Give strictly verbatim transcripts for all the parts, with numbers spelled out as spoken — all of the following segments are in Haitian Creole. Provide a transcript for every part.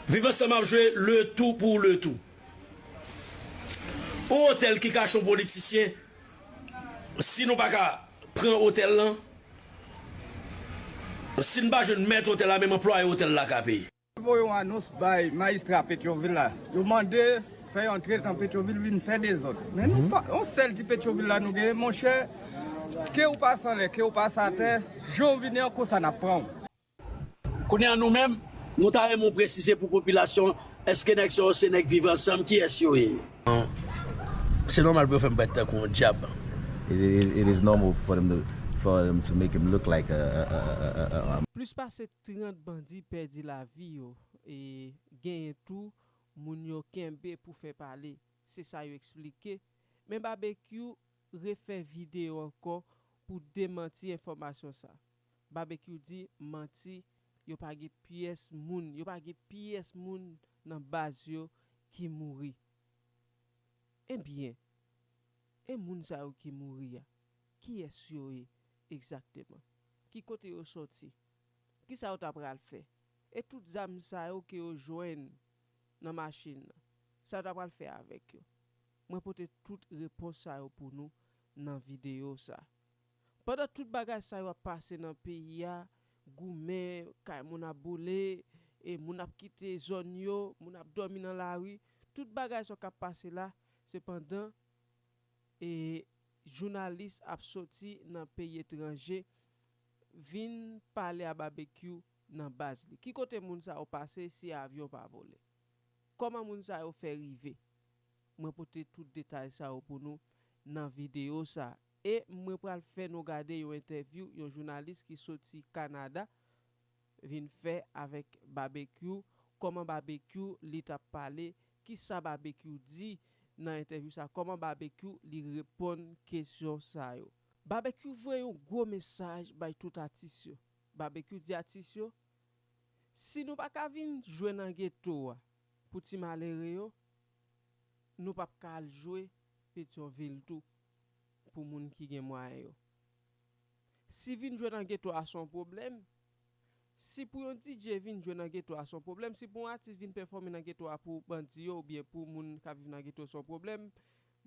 Viv Ansanm ap jwe le tou pou le tou. Yon otèl ki kache yon politisyen, si nou pa ka pran otèl lan, si n pa jwenn mèt otèl la, menm anplwaye otèl la ka peye. Voye yon anons bay majistra Petyonvil la. Yo mande fè yon antre nan Petyonvil vin fè dezòd. Men nou pa, yon sèl ti Petyonvil la nou genyen, monchè, ke ou pase anlè, ke ou pase atè, jan w vini an konsa n ap pran w. Kounye a nou menm, nou ta renmen w presize pou popilasyon, èske nèg sa yo se nèg Viv Ansanm, kiyès yo ye? Se nòmal pou yo fè m parèt tankou yon dyab. It, it, it is normal for them to, for them to make him look like a, a, a, a, a, a, a Plis pase trant bandi pèdi lavi yo e genyen tou moun yo kenbe pou fè pale. Se sa yo eksplike. Men Babekyou refè videyo ankò pou demanti enfòmasyon sa. Babekyou di manti, yo pa gen pyès moun, yo pa gen pyès moun nan baz yo ki mouri. Ebyen, e moun sa yo ki mouri a, kiyès yo ye egzakteman? Ki kote yo soti? Kisa yo ta pral fè? E tout zam sa yo ke yo jwenn nan machin nan, sa yo ta pral fè avèk yo? Mwen pote tout repons sa yo pou nou nan videyo sa. Pandan tout bagay sa yo ap pase nan peyi a, goumen, kay moun ap boule, e moun ap kite zòn yo, moun ap dòmi nan lari, tout bagay sa yo k ap pase la, sepandan, e jounalis ap soti nan peyi etranje vin pale a Babekyou nan baz li. Ki kote moun sa yo pase si avyon pa vole? Kòman moun sa yo fè rive? Mwen pote tout detay sa yo pou nou nan videyo sa. E mwen pral fè nou gade yon entèvyou yon jounalis ki soti Kanada vin fè avèk Babekyou, kòman Babekyou li t ap pale, kisa Babekyou di nan entèvyou sa, kòman Babekyou li reponn kesyon sa yo. Babekyou voye yon gwo mesaj bay tout atis yo. Babekyou di atis yo, si nou pa ka vin jwe nan geto a pou ti malere yo, nou p ap ka al jwe Petyonvil tou pou moun ki gen mwayen yo. Si vin jwe nan geto a se yon pwoblèm, si pou yon D J vin jwe nan geto a se yon pwoblèm, si pou yon atis vin pèfòme nan geto a pou bandi yo oubyen pou moun k ap viv nan geto se yon pwoblèm,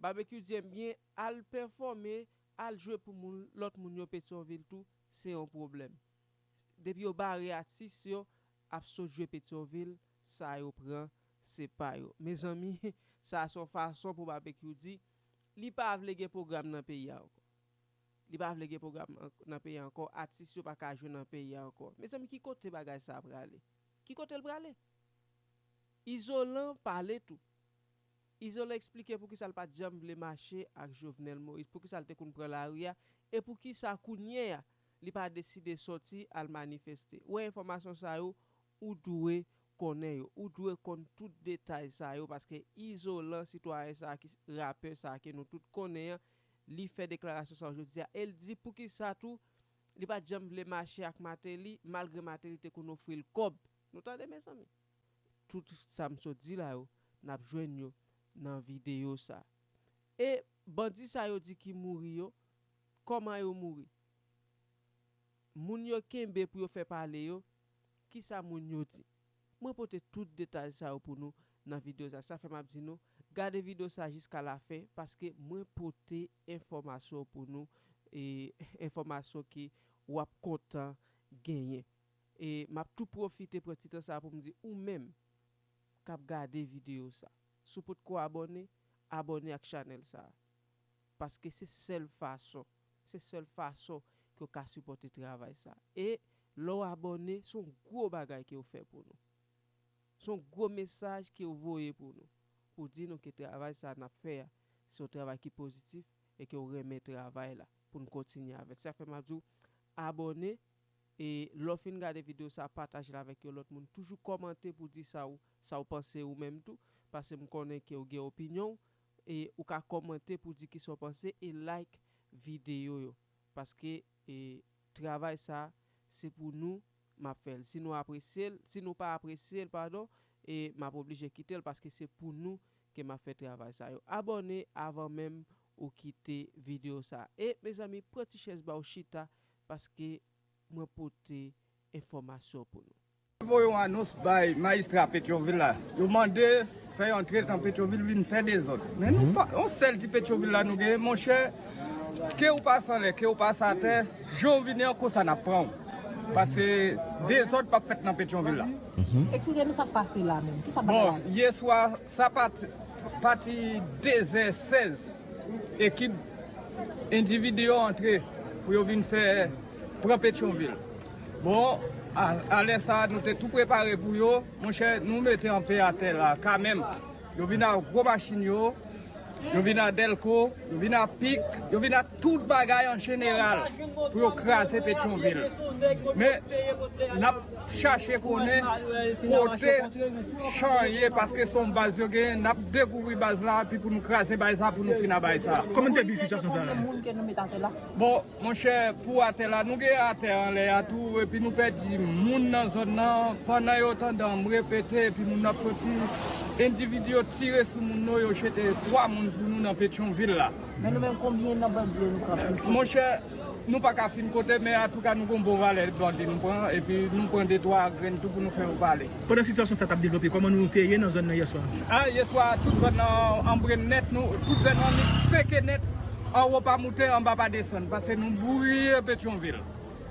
Babekyou di, ebyen, al pèfòme, al jwe pou moun, lòt moun yo Petyonvil tou, se yon pwoblèm. Depi yo bare atis yo ap sot jwe Petyonvil, sa yo pran, se pa yo. Mezanmi, sa se yon fason pou Babekyou di, li pa vle gen pwogram nan peyi a ankò. Li pa vle gen pwogram an-, nan peyi a ankò, atis yo pa ka jwe nan peyi a ankò. Mezanmi, ki kote bagay sa a prale? Ki kote l prale? Izolan pale tou. Izolan eksplike poukisa l pa t janm vle mache ak Jovenel Moïse, poukisa l te konn pran lari a, e poukisa kounye a li pa deside sòti al manifeste. Ou wè enfòmasyon sa yo, ou dwe konnen yo, ou dwe konn tout detay sa yo, paske Izolan, sitwayen sa a, ki rapè sa a ke nou tout konnen an, li fè deklarasyon sa yo jodi a, e l di poukisa tou li pa t janm vle mache ak Martelly, malgre Martelly te konn ofri l kòb. Nou tande, mezanmi? Tout sa m sot di la yo, n ap jwenn yo nan videyo sa. E bandi sa yo di ki mouri yo, kòman yo mouri? Moun yo kenbe pou yo fè pale yo, kisa moun yo di? Mwen pote tout detay sa yo pou nou nan videyo sa. Sa fè m ap di nou, gade videyo sa jiska lafen, paske mwen pote enfòmasyon pou nou, e enfòmasyon ke w ap kontan genyen. E m ap tou pwofite pran ti tan sa pou m di ou menm k ap gade videyo sa, si w potko abòne, abòne ak chanèl sa. Paske se sèl fason, se sèl fason ke w ka sipòte travay sa. E lè w abòne, se yon gwo bagay ke w fè pou nou. Se yon gwo mesaj ke w voye pou nou. Pou di nou ke travay sa n ap fè a, se yon travay ki pozitif e ke w renmen travay la pou n kontinye avè l. Sa fè m ap di w, abòne, e lè w fin gade videyo sa, pataje l avèk yon lòt moun. Toujou kòmante pou di sa w, sa w panse ou menm tou, paske m konnen ke w gen opinyon w, e ou ka kòmante pou di kisa w panse, e like videyo yo. Paske, e, travay sa, se pou nou m ap fè l. Si nou apresye l, si nou pa apresye l, padon, e m ap oblije kite l paske se pou nou ke m ap fè travay sa yo. Abòne avan menm ou kite videyo sa. E, mezanmi, pran ti chèz ba w chita paske mwen pote enfòmasyon pou nou. voye yon anons bay majistra Petyonvil la. Yo mande fè yo antre nan Petyonvil vin fè dezòd. Men nou pa, yon sèl ti Petyonvil la nou genyen, monchè. Ke ou pase anlè, ke ou pase atè, jan w vini an konsa n ap pran w. Paske dezòd p ap fèt nan Petyonvil la. Eksplike nou sa k pase la menm. Kisa k pase la? Bon, yè swa, sa pati, pati de zè sèz, ekip endividi yo antre pou yo vin fè, pran Petyonvil. Bon, a, a lè sa a, nou te tou prepare pou yo. Monchè, nou mete anpe atè la, kanmenm. Yo vin ak gwo machin yo, yo vin ak dèlko, yo vin ak pik, yo vin ak tout bagay an jeneral pou yo kraze Petyonvil. Men, n ap chache konnen kote chan ye, paske se yon baz yo genyen, n ap dekouvri baz la, epi pou nou kraze baz la, pou nou fin ak baz sa. Kòman n te viv sitiyasyon sa a? Konbyen moun ke nou met atè la? Bon, monchè, pou atè la, nou gen atè anlè a tou, epi nou pèdi moun nan zòn nan, pandan yo tande an m repete, epi moun ap soti, endividi yo tire sou moun yo, yo jete twa moun pou nou nan Petyonvil la. Men nou menm, konbyen nan bandi yo nou kanpe? Monchè, nou pa ka fin konte, men antouka nou gon bon valè bandi nou pran, epi nou pran de twa grenn tou pou nou fè yo pale. Pandan sitiyasyon sa t ap devlope, kòman nou te ye nan zòn nan yè swa? A, yè swa, tout zòn nan anbre nèt, nou, tout zòn nan seke nèt, anwo pa moute, anba pa desann, paske nou boure Petyonvil.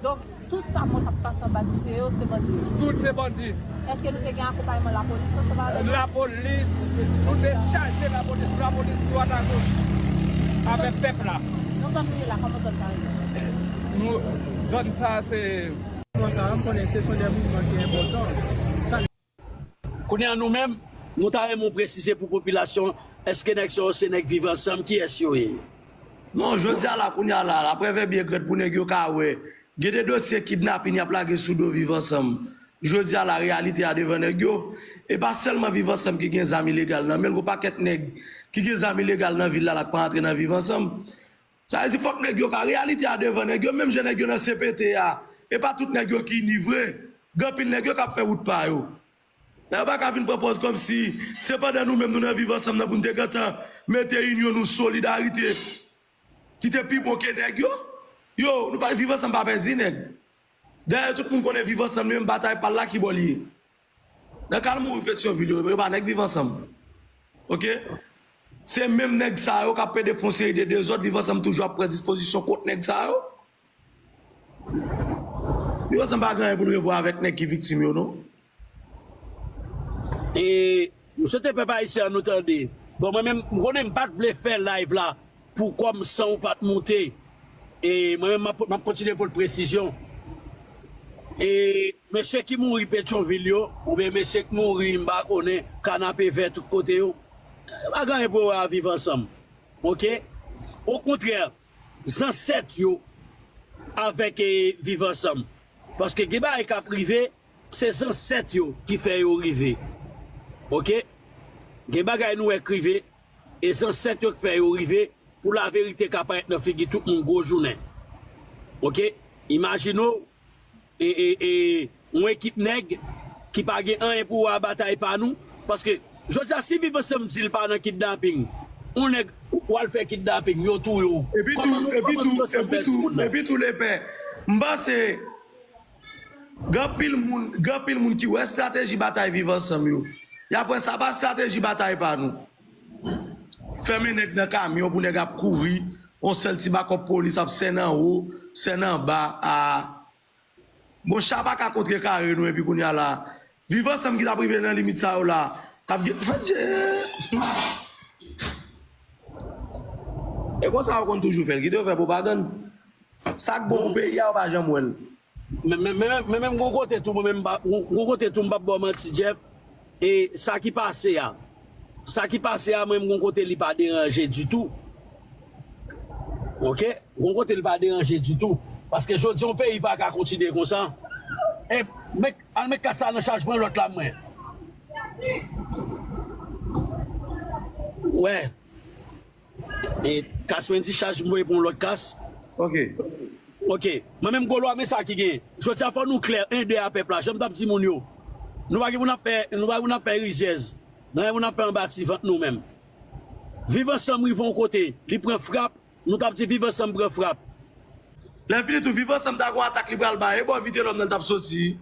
Donk, tout sa moun ap pase anba dife yo, se bandi yo? Tout se bandi. Èske nou te gen akonpayman lapolis ansanm avè nou? Lapolis, nou te chaje lapolis, lapolis dwat agoch avèk pèp la. Nou zòn nou ye la, kòman zòn sa rele? Nou, zòn sa se... Konsa, m konnen se son de mouvman ki enpòtan. Sa Kounye a nou menm, nou ta renmen w presize pou popilasyon, èske nèg sa yo se nèg Viv Ansanm, kiyès yo ye? Non, jodi a la, kounye a la, aprè vèb ye grèt pou nèg yo ka wè, gen de dosye kidnapin y ap lage sou do Viv Ansanm. Jodi a la, reyalite a devan nèg yo. E pa sèlman Viv Ansanm ki gen zam ilegal nan men l, gon pakèt nèg ki gen zam ilegal nan vil la, l ap pa antre nan Viv Ansanm. Sa vle di fòk nèg yo ka, reyalite a devan nèg yo, menm jan nèg yo nan C P T a, e pa tout nèg yo ki ini vre. Gen anpil nèg yo k ap fè wout pa yo. Nèg yo pa ka vin pran pòz kòmsi se pandan nou menm nou nan Viv Ansanm nan pou n te gentan mete inyon nou, solidarite ki te pi bon ke nèg yo. Yo, nou pa, Viv Ansanm pa pèdi nèg. Dayè, tout moun konnen Viv Ansanm li menm batay pa l la ki bò li ye. Nan ka l mouri Petyonvil yo, yo pa nèg Viv Ansanm. Oke? Se menm nèg sa yo k ap pede fè yon seri de dezòd, Viv Ansanm toujou ap pran dispozisyon kont nèg sa yo. Viv Ansanm pa gen anyen pou l revwa avèk nèg ki viktim yo, non. E, m swete pèp ayisyen an nou tande. Bon, mwen menm, m konnen m pa t vle fè live la pou kòm san w pa t moute. E mwen menm, m ap, m ap kontinye pote presizyon. E mesye ki mouri Petyonvil yo, oubyen mesye ki mouri, m pa konnen, Kanapevè, tout kote yo, pa gen anyen pou yo wè a Viv Ansanm. Oke? Okontrè, zansèt yo avèk, e, Viv Ansanm. Paske gen bagay k ap rive, se zansèt yo ki fè yo rive. Oke? Gen bagay nou wè k rive, e zansèt yo k fè yo rive, pou laverite ka parèt nan figi tout moun gwo jounen. Oke? Imajine w, e, e, e, yon ekip nèg ki pa gen anyen pou wè a batay pa nou, paske jodi a, si Viv Ansanm di l pa nan kidnaping, yon nèg w al fè kidnaping, yo touye w. Epi tou, kòman nou, epi kòman tou, Viv Ansanm pèdi moun nan? Epi tou, lepè, m panse gen anpil moun, gen anpil moun ki wè estrateji batay Viv Ansanm yo. Y ap wè sa pa estrateji batay pa nou. Fèmen nèg nan kamyon pou nèg ap kouri, yon sèl ti bakòp polis ap sèn anwo, sèn anba, a. Bon, cha pa ka kontrekare nou, epi kounye a la, Viv Ansanm ki t ap rive nan limit sa yo la, t ap gen, Adje! E konsa yo konn toujou fè l, kite yo fè pwopagann. Sa k bon pou peyi a, yo pa janm wè l. Men, men, men, men, men menm gon kote tou, mwen menm, m pa, gon, gon kote tou, m p ap ba w manti, Jeff. E sa ki pase a, sa ki pase a, mwen menm, gon kote li pa deranje ditou. Oke? Gon kote li pa deranje ditou. Paske jodi a, yon peyi pa ka kontinye konsa. E, men, al met kas sa nan chaj, pran lòt la, mwen. Wè. E kas mwen di chaj, m voye pou yon lòt kas. Oke. Oke. Mwen menm, Golo a, men sa ki gen. Jodi a, fò nou klè, en, de a pèp la. Jan m t ap di moun yo. Nou pa gen pou n ap fè, nou pa gen pou n ap fè rizyèz. Nou pa gen pou n ap fè anba ti vant nou menm. Viv Ansanm rive yon kote, li pran frap, nou t ap di Viv Ansanm pran frap. Lè fini tou, Viv Ansanm ta gon atak li pral bay, e bò Vitelòm nan l t ap soti.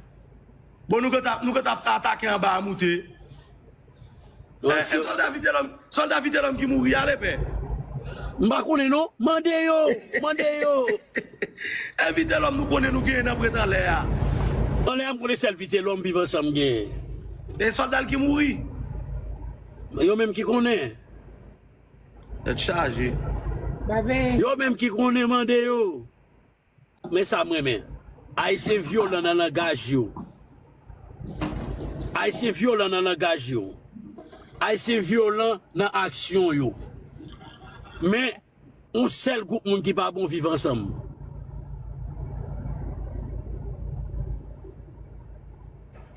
Bon, nou gentan, nou gentan atake anba a moute. Eh, eh, sòlda Vitelòm, sòlda Vitelòm ki mouri a, lepè. M pa konnen non, mande yo, mande yo. Eh, Vitelòm nou konnen nou genyen nan prete anlè a. Anlè a m konnen sèl Vitelòm Viv Ansanm genyen. E sòlda l ki mouri. Yo menm ki konnen. Tèt chaje. Yo menm ki konnen, mande yo. Men sa m renmen. Ayisyen vyolan nan langaj yo. Ayisyen vyolan nan langaj yo. Ayisyen vyolan nan aksyon yo. Men, yon sèl gwoup moun ki pa bon Viv Ansanm.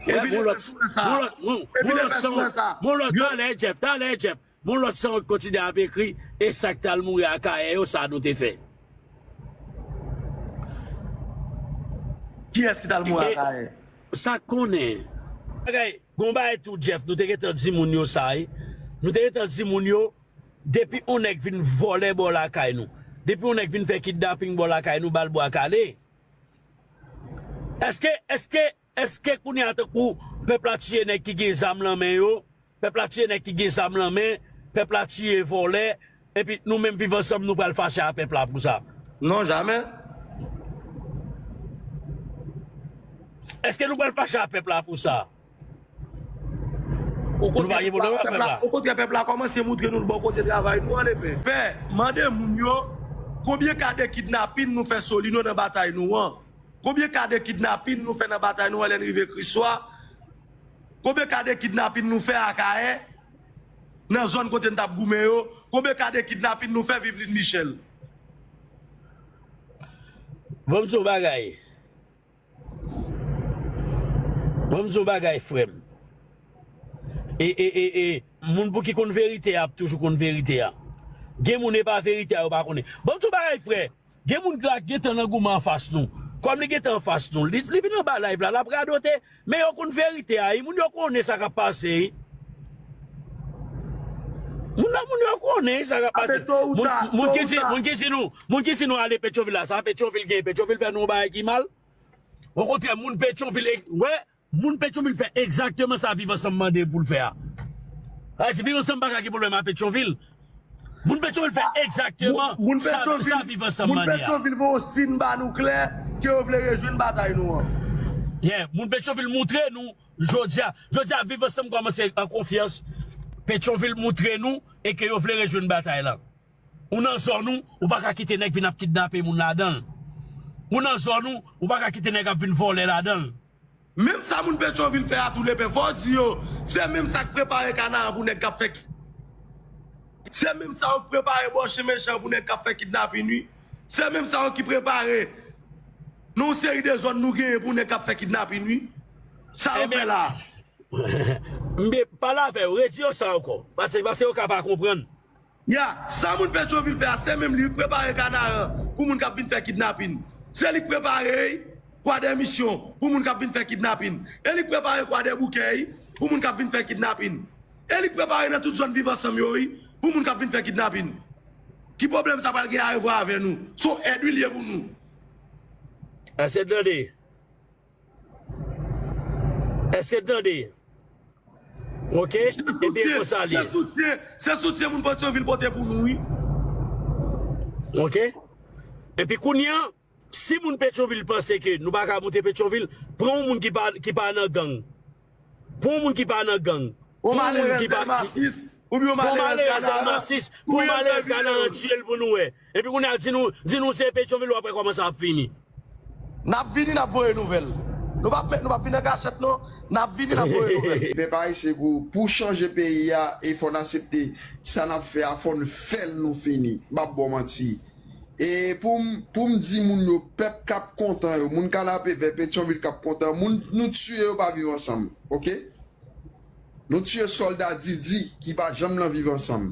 Wè, mon lòt, mon lòt, mon, mon lòt san, mon lòt, talè, Jeff, talè, Jeff. Bon, lòt sanwont kontinye ap ekri, e sa k t al mouri Akayè yo, sa nou te fè? Kiyès ki t al mouri Akayè? Sa konnen. Bagay, gon bagay tou, Jeff, nou te gentan di moun yo sa, wi. Nou te gentan di moun yo, depi yon nèg vin vòlè bò lakay nou, depi yon nèg vin fè kidnaping bò lakay nou, ba l bwa kale. Èske, èske, èske kounye a tankou pèp la tiye nèg ki gen zam nan men yo, pèp la tiye nèg ki gen zam nan men, pèp la tiye vòlè, epi nou menm Viv Ansanm nou pral fache a pèp la pou sa? Non, jamè. Èske nou pral fache a pèp la pou sa? Nou pa gen pwoblèm ak pèp la. Okontrè, pèp la kòmanse moutre nou l bò kote travay nou an, lepè. Pè, mande moun yo, konbyen ka de kidnapin nou fè Solino nan batay nou an? Konbyen ka de kidnapin nou fè nan batay nou an lè n rive Kriswa? Konbyen ka de kidnapin nou fè Akayè? Nan zòn kote n t ap goumen yo, konbyen ka de kidnapin nou fè Vivlin Michel? Ban m di w bagay. Ban m di w bagay, frè m. E, e, e, e, moun pou ki konn verite a ap toujou konn verite a. Gen moun e pa verite a yo pa konnen. Ban m di w bagay, frè. Gen moun la gentan nan goumen anfas nou. Kòm li gentan anfas nou, li, li vin anba live la, l ap radote. Men yo konn verite a, wi. Moun yo konnen sa k ap pase, wi. Moun nan, moun yo konnen sa k ap pase. Moun, moun ki di, moun ki di nou, moun ki di nou ale Petyonvil la, sa Petyonvil gen, Petyonvil fè nou yon bagay ki mal. Okontrè, moun Petyonvil, e, wè, moun Petyonvil fè egzakteman sa Viv Ansanm mande pou l fè a. Sa vle di Viv Ansanm pa ka gen pwoblèm ak Petyonvil. Moun Petyonvil fè egzakteman sa, sa Viv Ansanm mande a. Moun Petyonvil voye yon siy ba nou klè ke yo vle rejwenn batay nou an. Yeah, moun Petyonvil moutre nou jodi a. Jodi a, Viv Ansanm kòmanse an konfyans. Petyonvil moutre nou e ke yo vle rejwenn batay la. Ou nan zòn ou, ou pa ka kite nèg vin ap kidnape moun ladan l. Ou nan zòn ou, ou pa ka kite nèg ap vin vòlè ladan l. Menm sa moun Petyonvil fè a tou, lepè, fò w di yo, se menm sa k prepare Kanaran pou nèg k ap fè ki-, se menm sa yo k prepare Bò Chen Mechan pou nèg k ap fè kidnapin, wi. Se menm sa yo ki prepare nan yon seri de zòn nou genyen pou nèg k ap fè kidnapin, wi. Sa yo fè la. M byen pale avè yo, redi yo sa ankò. Pase, pase yo ka pa konprann. Ya, sa moun Petyonvil fè a, se menm li k prepare Kanaran pou moun k ap vin fè kidnapin. Se li k prepare Kwadèmisyon pou moun k ap vin fè kidnapin. E li k prepare Kwadèboukè pou moun k ap vin fè kidnapin. E li k prepare nan tout zòn Viv Ansanm yo, wi, pou moun k ap vin fè kidnapin. Ki pwoblèm sa pral gen arevwa avè nou? Se yon èd wi l ye pou nou. Èske tande? Èske tande? Ok? Se soutyen, se soutyen, se soutyen moun Petyonvil pote pou nou, wi. Ok? Epi kounye a, si moun Petyonvil panse ke nou pa ka moute Petyonvil, pran yon moun ki pa, ki pa nan gang. Pran yon moun ki pa nan gang. Pran yon moun ki pa, ki, Pou malerèz Dèlma sis, pou malerèz Kanaran tiye l pou nou wè. Epi kounye a di nou, di nou se Petyonvil w ap wè kòman sa ap fini. N ap vini, n ap voye nouvèl. Nou p ap, nou p ap vin an kachèt non. N ap vini, n ap voye nouvèl. Pèp ayisyen, pou, pou chanje peyi a, e fò n aksepte sa n ap fè a, fò n fè l nou fini. M p ap ba w manti. E pou m, pou m di moun yo, pèp k ap kontan yo, moun Kanapevè, Petyonvil k ap kontan, moun nou tiye yo pa Viv Ansanm, ok? Nou tiye sòlda Didi ki pa janm nan Viv Ansanm.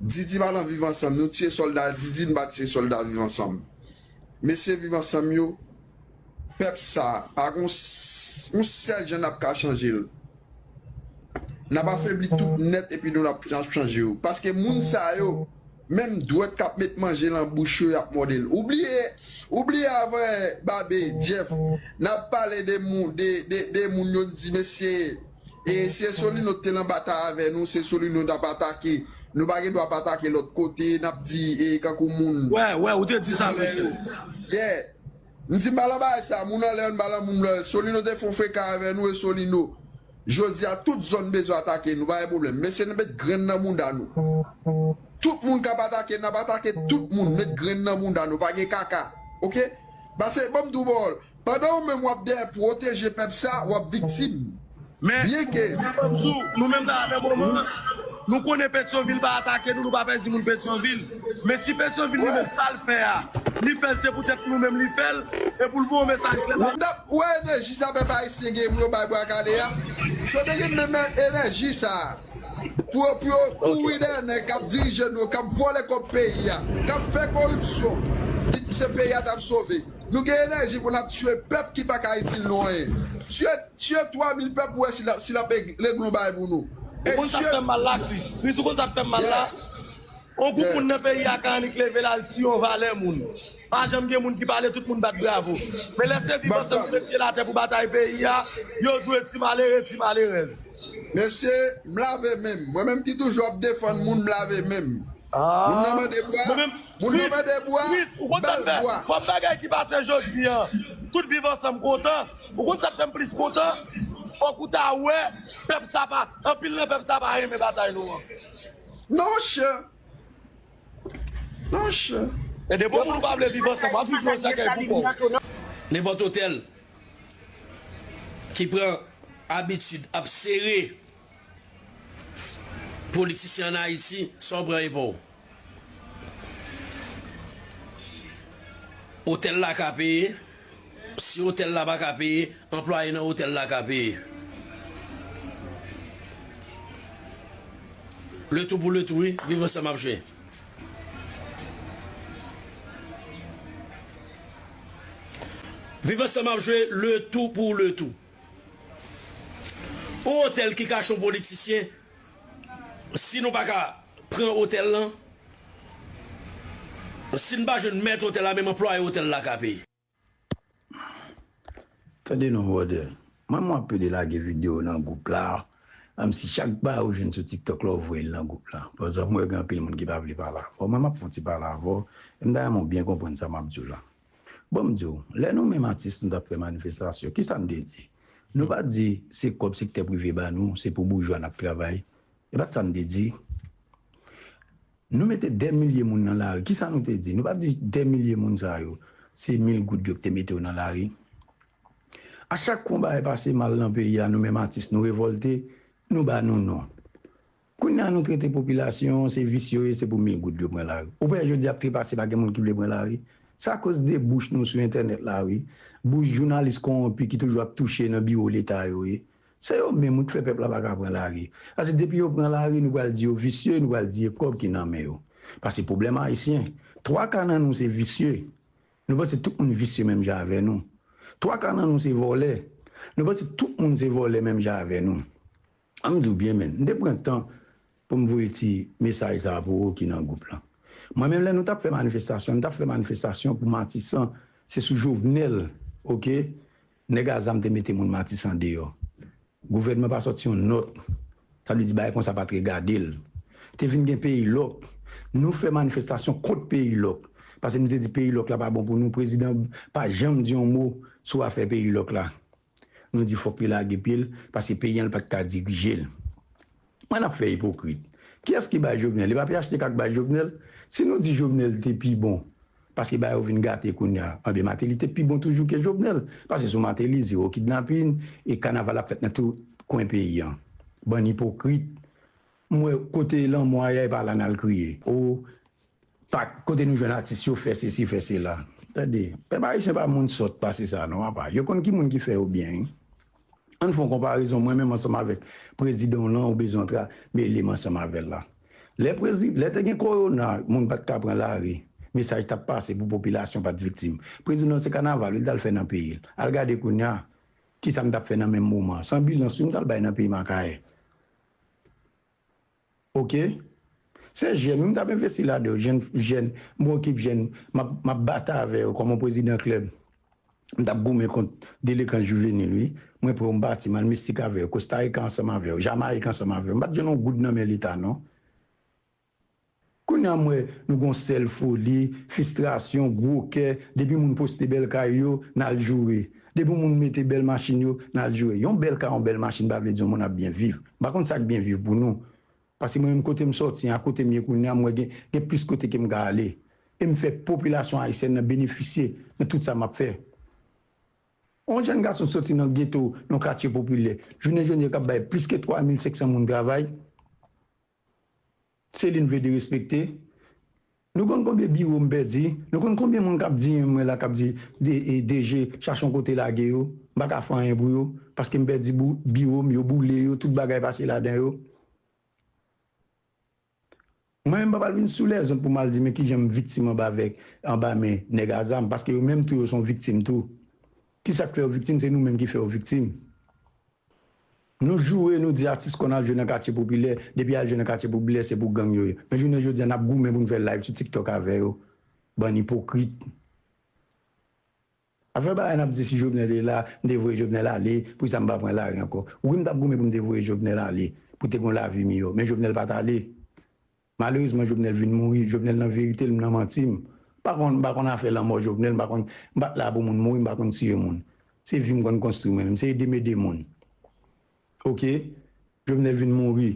Didi pa nan Viv Ansanm. Nou tiye sòlda Didi, n pa tiye sòlda Viv Ansanm. Mesye Viv Ansanm yo, pèp sa, pa gon s-, yon sèl jan n ap ka chanje l. N ap afebli tout nèt epi nou n ap, n ap chanje yo. Paske moun sa yo, Menm dwèt k ap met manje lan bouch yo, y ap mòde l. Ou bliye, ou bliye avan, Babe, Jeff, n ap pale de moun, de, de, de moun yo, n di, mesye, e se Solino te lan batay avè nou, se Solino n ap atake. Nou pa gen dwa ap atake lòt kote, n ap di, e kankou moun. Wè, wè, ou te di sa, mesye. Yeah. M di m pa lan bagay sa, moun anlè yo, n pa lan moun lè. Solino te fè yon freka avè nou e Solino. Jodi a, tout zòn bezwen atake nou, pa gen pwoblèm. Mesye, n met grenn nan bounda nou. Tout moun k ap atake, n ap atake tout moun, met grenn nan bounda nou, pa gen kaka. Oke? Pase, ban m di w pawòl, pandan ou menm w ap dèyè pwoteje pèp sa, w ap viktim. Men, byenke, men ban m di w, nou menm nan avè moman, nou konnen Petyonvil pa atake nou, nou pa pèdi moun Petyonvil. Men si Petyonvil li menm sa l fè a, li fè l se poutèt nou menm li fè l, e pou l voye yon mesaj klè ba nou. N ap wè enèji sa pèp ayisyen gen pou yo bay bwa kale a. Si yo te gen menm enèji sa a, pou yo, pou yo kouri dèyè nèg k ap dirije nou yo, k ap vòlè kòb peyi a, k ap fè koripsyon, di se peyi a t ap sove. Nou gen enèji pou n ap tiye pèp ki pa ka itil nou anyen. Tiye, tiye twa mil pèp, ou wè si l ap, si l ap regle yon bagay pou nou. Ou konn sa k fè m mal la, Chris? Chris, ou konn sa k fè m mal la? Yon gwoup moun nan peyi a ka annik leve l al tiye yon valè moun. Pa janm gen moun ki pale, tout moun bat bravo. Men lè se Viv Ansanm ki met pye l atè pou batay peyi a, yo jwe ti malere, ti malerèz. Mesye, m lave men m. Mwen menm ki toujou ap defann moun, m lave men m. Moun nan mande bwa, moun nan mande bwa, ba l bwa. Kòm bagay ki pase jodi a, tout Viv Ansanm kontan. Ou konn sa k fè m plis kontan? Fòk ou ta wè pèp sa pa, anpil nan pèp sa pa renmen batay nou an. Non, chè. Non, chè. E depi moun ou pa vle viv ansanm, w ap viv yon chèkèy pou kò w. Nenpòt otèl ki pran abitid ap sere politisyen ann Ayiti, sa w pran e pa w. Otèl la ka peye. Si otèl la pa ka peye, anplwaye nan otèl la ka peye. Le tou pou le tou, wi. Viv ansanm ap jwe. Viv ansanm ap jwe le tou pou le tou. Yon otèl ki kache yon politisyen, si nou pa ka pran otèl lan, si n pa jwenn mèt otèl la, menm anplwaye otèl la ka peye. Tande non, brother. Mwen, mwen ap pede lage videyo nan gwoup la. Menm si chak bagay ou jwenn sou TikTok la, ou voye l nan gwoup la. Paske mwen wè gen anpil moun ki pa vle pale avè w. Mwen, m ap fè yon ti pale avè w. E m ta renmen w byen konprann sa m ap di w la. Bon, m di w, lè nou menm atis, nou t ap fè manifestasyon, kisa n te di? Nou pa t di se kòb sektè prive ba nou, se pou boujwa n ap travay. E pa t sa n te di. Nou mete dè milye moun nan lari. Kisa nou te di? Nou pa t di dè milye moun sa yo, se mil goud yo ki te mete yo nan lari. A chak fwa yon bagay pase mal nan peyi a, nou menm atis, nou revòlte, nou ba nou non. Kounye a nou trete popilasyon an, se visye yo ye, se pou mil goud yo pran lari. Ou wè jodi a ap trepase, pa gen moun ki vle pran lari. Se akoz de bouch nou sou entènèt la, wi. Bouch jounalis kowonpi ki toujou ap touche nan biwo leta yo ye. Se yo menm wi k fè pèp la pa ka pran lari. Paske depi yo pran lari, nou pral di yo visye, nou pral di e kòb ki nan men yo. Paske pwoblèm ayisyen, twa ka nan nou se visye. Nou panse tout moun visye menm jan avè nou. Twa ka nan nou se vòlè. Nou panse tout moun se vòlè menm jan avè nou. An m di w byen, menn, m te pran tan pou m voye ti mesaj sa a pou ou ki nan gwoup lan. Mwen menm, lè nou t ap fè manifestasyon, nou t ap fè manifestasyon pou Matisan, se sou Jovenel, oke, nèg a zam te mete moun Matisan deyò. Gouvènman pa sòti yon nòt. Sa vle di bagay konsa pa t regade l. Te vin gen peyi lòk. Nou fè manifestasyon kont peyi lòk. Paske nou te di peyi lòk la pa bon pou nou. Prezidan pa janm di yon mo sou afè peyi lòk la. Nou di fòk li lage pye l, paske peyi an l pa t ka dirije l. Mwen n ap fè ipokrit. Kiyès ki bay Jovenel? E pa P H T K k bay Jovenel? Si nou di Jovenel te pi bon, paske bagay yo vin gate kounye a, anben Martelly te pi bon toujou ke Jovenel. Paske sou Martelly, zewo kidnapin, e kanaval ap fèt nan tout kwen peyi an. Bann ipokrit. M wè kote lanmò a ye, e pa la n al kriye. O, pa, kote nou jwenn atis yo fè sesi, fè sela. Tande, pèp ayisyen pa moun sòt pase sa non, apa. Yo konn ki moun ki fè yo byen, wi. Ann fè yon konparezon, mwen menm ansanm avèk prezidan w lan, ou bezwen antre mele m ansanm avè l la. Lè prezi-, lè te gen kowona, moun pa t ka pran lari, mesaj t ap pase pou popilasyon pa t viktim. Prezidan w se kanaval wi l t al fè nan peyi l. Al gade kounye a, kisa m t ap fè nan menm moman an. Se anbilans wi m t al bay nan peyi m Akayè. Oke? Se jèn, m t ap envesti ladan yo, jèn, jèn, m pran ekip jèn, m ap, m ap batay avè yo kòm yon prezidan klèb. M t ap goumen kont delenkan jivenil, wi. Mwen pran yon pati, m al Meksik avè yo, Kostarica ansanm avè yo, Jamayik ansanm avè yo. M pa t jwenn yon goud nan men Leta, non. Kounye a m wè nou gon sèl foli, fistrasyon, gwo kè, depi moun poste bèl kay yo, n al joure. Depi moun mete bèl machin yo, n al joure. Yon bèl kay, yon bèl machin pa vle di yon moun ap byen viv. M pa konn sa k byen viv pou nou. Paske mwen menm kote m sòti a, kote m ye kounye a, m wè gen, gen plis kote ke m ka ale. E m fè popilasyon ayisyèn nan benefisye nan tout sa m ap fè. Yon jèn gason soti nan geto, nan katye popilè, jounen jodi a k ap bay plis ke twa mil senk san moun travay, se li n vle derespekte. Nou konn konbyen biwo m pèdi? Nou konn konbyen moun k ap di mwen la, k ap di, "D-, e, D G, chache yon kote lage yo"? M pa ka fè anyen pou yo, paske m pèdi bou-, biwo m, yo boule yo, tout bagay pase ladan yo. Mwen menm, m pa pral vin sou lèzòt pou m al di, "Men kijan m viktim anba avèk, anba men nèg a zam," paske yo menm tou, yo se yon viktim tou. Kisa k fè yo viktim? Se nou menm ki fè yo viktim. Nou joure, nou di atis konn al jwe nan katye popilè, depi al jwe nan katye popilè, se pou gang yo ye. Men jounen jodi a, n ap goumen pou n fè live sou TikTok avè yo. Bann ipokrit. Afè bagay n ap di si Jovenel te la, m te voye Jovenel ale, poukisa m pa pran lari ankò? Wi, m t ap goumen pou m te voye Jovenel ale, pou te gon lavi miyò. Men Jovenel pa t ale. Malerezman, Jovenel vin mouri. Jovenel nan verite l, m nan manti m. M pa konn, m pa konn afè lanmò Jovenel, m pa konn, m pa t la pou moun mouri, m pa konn tiye moun. Se vi m konn konstwi mwen menm, se ede m ede moun. Oke? Jovenel vin mouri.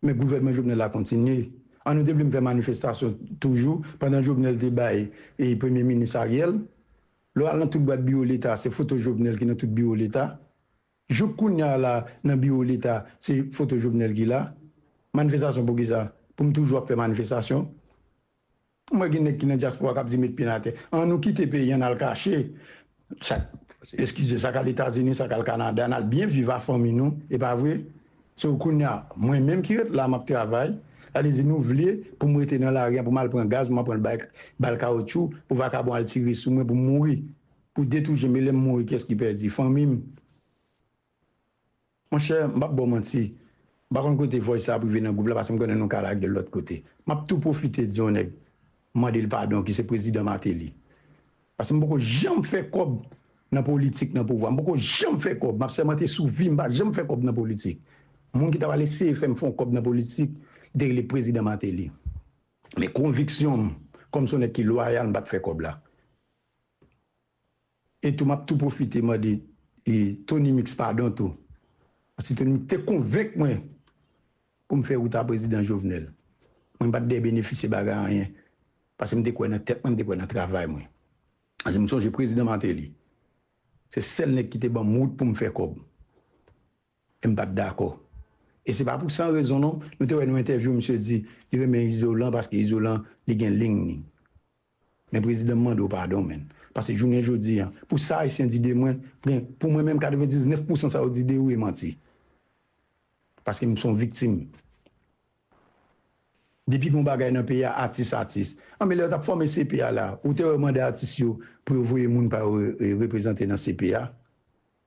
Men gouvènman Jovenel la kontinye. An nou te vle m fè manifestasyon toujou, pandan Jovenel te bay, e, premye minis Ariel, lè w al nan tout bwat biwo Leta, se foto Jovenel ki nan tout biwo Leta. Jouk kounye a la, nan biwo Leta, se foto Jovenel ki la. Manifestasyon poukisa? Pou m toujou ap fè manifestasyon? M wè gen nèg ki nan dyaspora k ap di met pye n atè. An nou kite peyi an, n al kache. Sa, eskize, sa k al Etazini, sa k al Kanada, n al byen viv a fanmi nou, e pa vre? So, kounye a, mwen menm ki ret la, m ap travay. Sa vle di nou vle pou m rete nan lari a, pou m al pran gaz, pou m al pran bal, bal kawotchou, pou vakabon al tire sou mwen, pou m mouri. Pou detouche m, e lè m mouri, kiyès ki pèdi? Fanmi m. Monchè, m p ap ba w manti. M pa konn kote voice sa ap rive nan gwoup la, paske m konnen nou ka lage l lòt kote. M ap tou pwofite di yon nèg, mande l padon, ki se prezidan Martelly. Paske m poko janm fè kòb nan politik, nan pouvwa. M poko janm fè kòb. M ap sèmante sou vi m, m pa janm fè kòb nan politik. Moun ki ta pral eseye fè m fè yon kòb nan politik, li te rele prezidan Martelly. Men konviksyon m, kòm se yon nèg ki lwayal, m pa t fè kòb la. E tou, m ap tou pwofite mande, e, Tony Mix padon tou. Paske Tony Mix te konvenk mwen pou m fè wout a prezidan Jovenel. Mwen, m pa t dèyè benefisye bagay anyen. Paske m te kwè nan tèt mwen, m te kwè nan travay mwen. Paske m sonje prezidan Martelly. Se sèl nèg ki te ban m wout pou m fè kòb. E m pa t dakò. E se pa pou san rezon non, nou te wè nou entèvyou, misye di li renmen Izolan paske Izolan, li gen liy li. Men prezidan, m mande w padon, menn. Paske jounen jodi a, pou sa Ayisyen di de mwen, gen, pou mwen menm, katrevendiznèf pousan sa yo di de ou e manti. Paske m se yon viktim. Depi gen yon bagay nan peyi a, atis, atis. An, men lè yo t ap fòme C P A la, ou te wè yo mande atis yo pou yo voye moun pa yo re-, re-, reprezante nan C P A?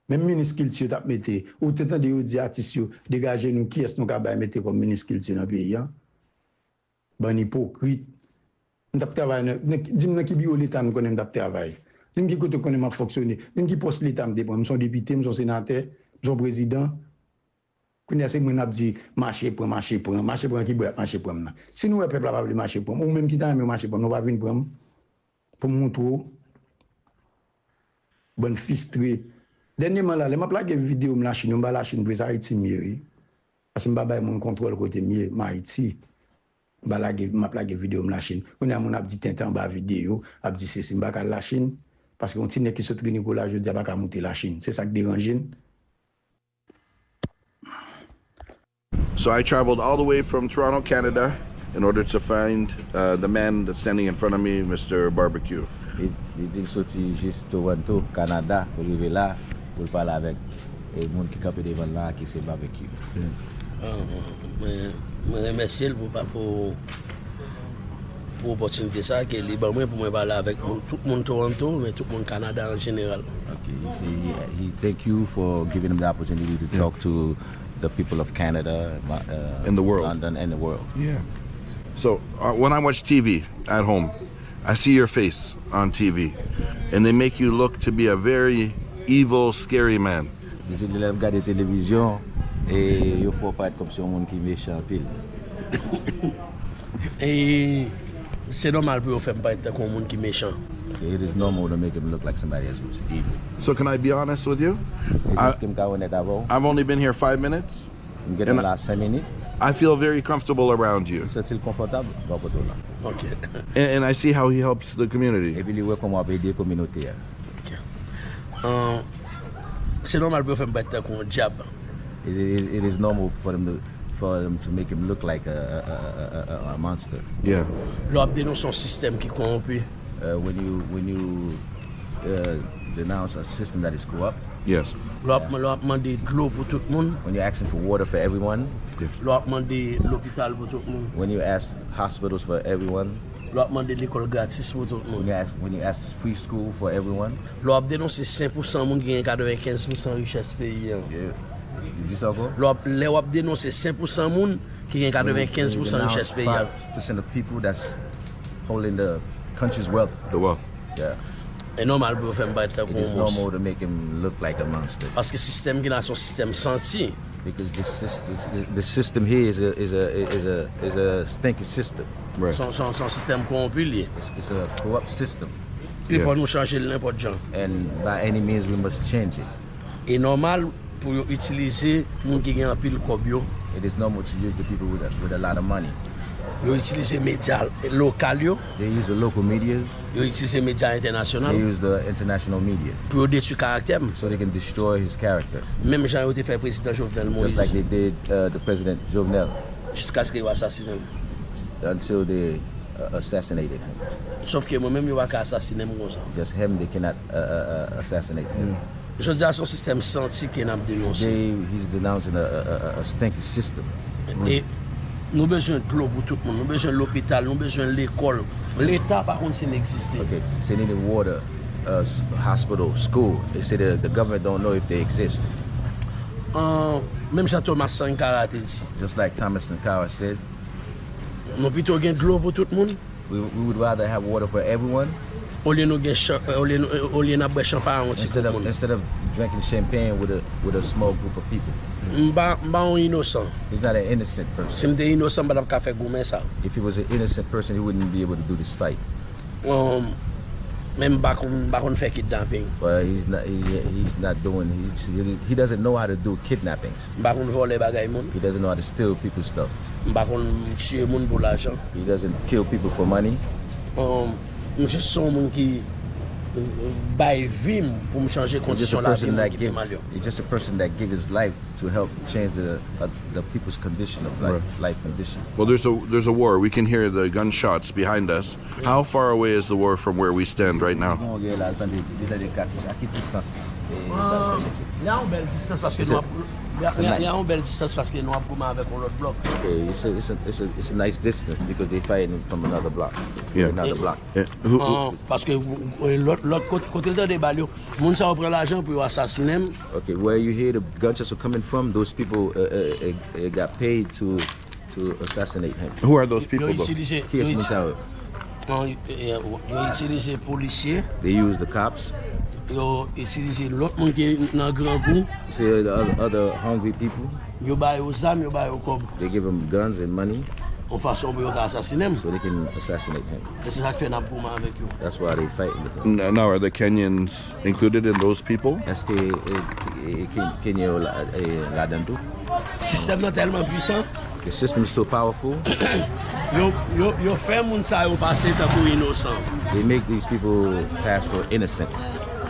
Menm minis kilti yo t ap mete, ou te tande yo di atis yo, "Degaje nou, kiyès nou ka bay mete kòm minis kilti nan peyi a?" Bann ipokrit. M t ap travay nan, nan, di m nan ki biwo Leta nou konnen m t ap travay. Di m ki kote w konnen m ap fonksyone. Di m ki pòs Leta m te pran. M se yon depite, m se yon senatè, m se yon prezidan. Kounye a se mwen n ap di, "Mache pran, mache pran, mache pran ki bò y ap mache pran m nan?" Si nou wè pèp la pa vle mache pran m, ou menm ki ta renmen yo mache pran m, nou pa vin pran m. Pou m montre w. Bann fistre. Dènyèman la, lè m ap lage videyo m Lachin yo, m pa Lachin vre, se Ayiti m ye, wi. Paske m pa bay moun kontwòl kote m ye, m Ayiti. M pa lage, m ap lage videyo m Lachin. Kounye a moun ap di tenten anba videyo, ap di sesi, m pa ka al Lachin. Paske yon ti nèg ki sot Ri Nicolas jodi a pa ka moute Lachin. Se sa k deranje n. So I traveled all the way from Toronto, Canada, in order to find uh, the man that's standing in front of me, Mister Barbecue. Li, li di l soti jis Toronto, Kanada, pou l rive la, pou l pale avèk e, moun ki kanpe devan l la, ki se Barbecue. Ah, mwen, mwen remèsye l pou, pou, pou opòtinite sa ke li ban mwen pou mwen pale avèk moun, tout moun Toronto, men tout moun Kanada an jeneral. Okay, he say he, he thank you for giving him the opportunity to talk to the people of Canada, uh, In the world. London, and the world. Yeah. So uh, when I watch T V at home, I see your face on T V, and they make you look to be a very evil, scary man. Li di lè l ap gade televizyon, e yo fè w parèt kòmsi yon moun ki mechan anpil. E se nòmal pou yo fè m parèt tankou yon moun ki mechan. It is normal to make him look like somebody that's evil. So can I be honest with you? Èske m ka onèt avè w? I've only been here five minutes. M gen tan la senk minit. I feel very comfortable around you. M santi l konfòtab bò kote w la. Ok. And, and I see how he helps the community. Epi li wè kòman w ap ede kominote a. Uh, se nòmal pou yo fè m parèt tankou yon dyab. It, it, it is normal for them to for them to make him look like a, a, a, a, a monster. Yeah. Lè w ap denonse yon sistèm ki kòwonpi, Uh, when you when you uh, denounce a system that is corrupt, Yes. lè w ap lè w ap mande dlo pou tout moun, when you're asking for water for everyone, lè w ap mande lopital pou tout moun, when you ask hospitals for everyone, lè w ap mande lekòl gratis pou tout when moun, you ask when you ask free school for everyone, lè w ap denonse senk pousan moun ki gen katrevenkenz pousan richès peyi an. yeah, you do so go. Lè w ap lè w ap denonse senk pousan moun ki gen katrevenkenz pousan richès peyi an. Five percent of people that's holding the country's wealth. The wealth. Yeah. E nòmal pou yo fè m parèt tankou It is yon mons. Normal to make him look like a monster. Paske sistèm ki la se yon sistèm santi. Because this, sys- this, this the system here is a is a is a is a stinky system. Right. Se yon- se yon se yon sistèm kòwonpi li ye. It's, it's a corrupt system, Li fò nou chanje l nenpòt jan. And by any means we must change it. E nòmal pou yo itilize moun ki gen anpil kòb yo. It is normal to use the people with a, with a lot of money. Yo itilize medya lokal yo. They use the local medias. Yo itilize medya They entènasyonal use the international media pou yo detwi karaktè m. So they can destroy his character. Menm jan yo te fè prezidan Jovenel Just like Moïse. They did uh, the president Jovenel Jiskaske yo asasinen m. Until they uh, assassinated him. Sòf ke mwen menm yo pa ka asasinen m konsa. Just him, they cannot uh, uh, uh, assassinate him. Jodi a se yon sistèm santi ke n ap denonse. They, he's denouncing a, a, a, a stinky system. E nou bezwen dlo pou tout moun. Nou bezwen lopital, nou bezwen lekòl. Leta pa konn si n egziste. Okay, so they needed water, uh, s- hospital, school. They say the, the government don't know if they exist. Uh, menm jan Thomas Sankara te di. Just like Thomas Sankara said, Nou pito gen dlo pou tout moun. We, we would rather have water for everyone. Olye nou gen chan- olye nou- olye n ap bwè chanpay yon ti Instead gwoup of moun. Instead of drinking champagne with a with a small group of people. M pa m pa yon inosan. He's not an innocent person. Si m te inosan m pa t ap ka fè goumen sa. If he was an innocent person, he wouldn't be able to do this fight. Um, men m pa konn m pa konn fè kidnaping. But he's not. He, he's not doing. He, he he doesn't know how to do kidnappings. M pa konn vòlè bagay moun. He doesn't know how to steal people's stuff. M pa konn tiye moun pou lajan. He doesn't kill people for money. Um, m jis se yon moun ki uh, bay vi m pou m chanje He's just a kondisyon lavi person moun that ki pi give. mal yo. He's just a person that give his life to help change the uh, the people's condition of life, Right. Life condition. Well, there's a there's a war. We can hear the gunshots behind us. How far away is the war from where we stand right now? Bon, gen la, tande, li tande kat, a ki distans? Li a yon bèl distans paske nou ap li a- li a- li a yon bèl distans paske nou ap goumen avèk yon lòt blòk. Okay, it's a, it's a, it's a, it's a nice distance because they fighting from another block. Yeah. Another block. Eh, who- who- An, paske uh, lòt lòt kote kote l tande bal yo, moun sa yo pran lajan pou yo asasinen m. Okay, where you hear the gunshots are coming from, those people uh, uh, uh, uh, got paid to to assassinate him. Who are those Yo people? Though? Itilize Ki yo es moun iti- sa yo? an, yo- yo itilize polisye. They use the cops. Yo itilize lòt moun ki nan grangou. You see the other, other hungry people. Yo ba yo zam, yo ba yo kòb. They give them guns and money. Yon fason pou yo ka asasinen m. So they can assassinate him. E se sa k fè n ap goumen avèk yo. That's why they fighting with him. N- Now, are the Kenyans included in those people? Èske eh, eh, Ken- Kenya yo la- eh, ladan tou? Sistèm nan tèlman pwisan. The system is so powerful. Yo, yo, yo fè moun sa yo pase tankou inosan. They make these people pass for innocent.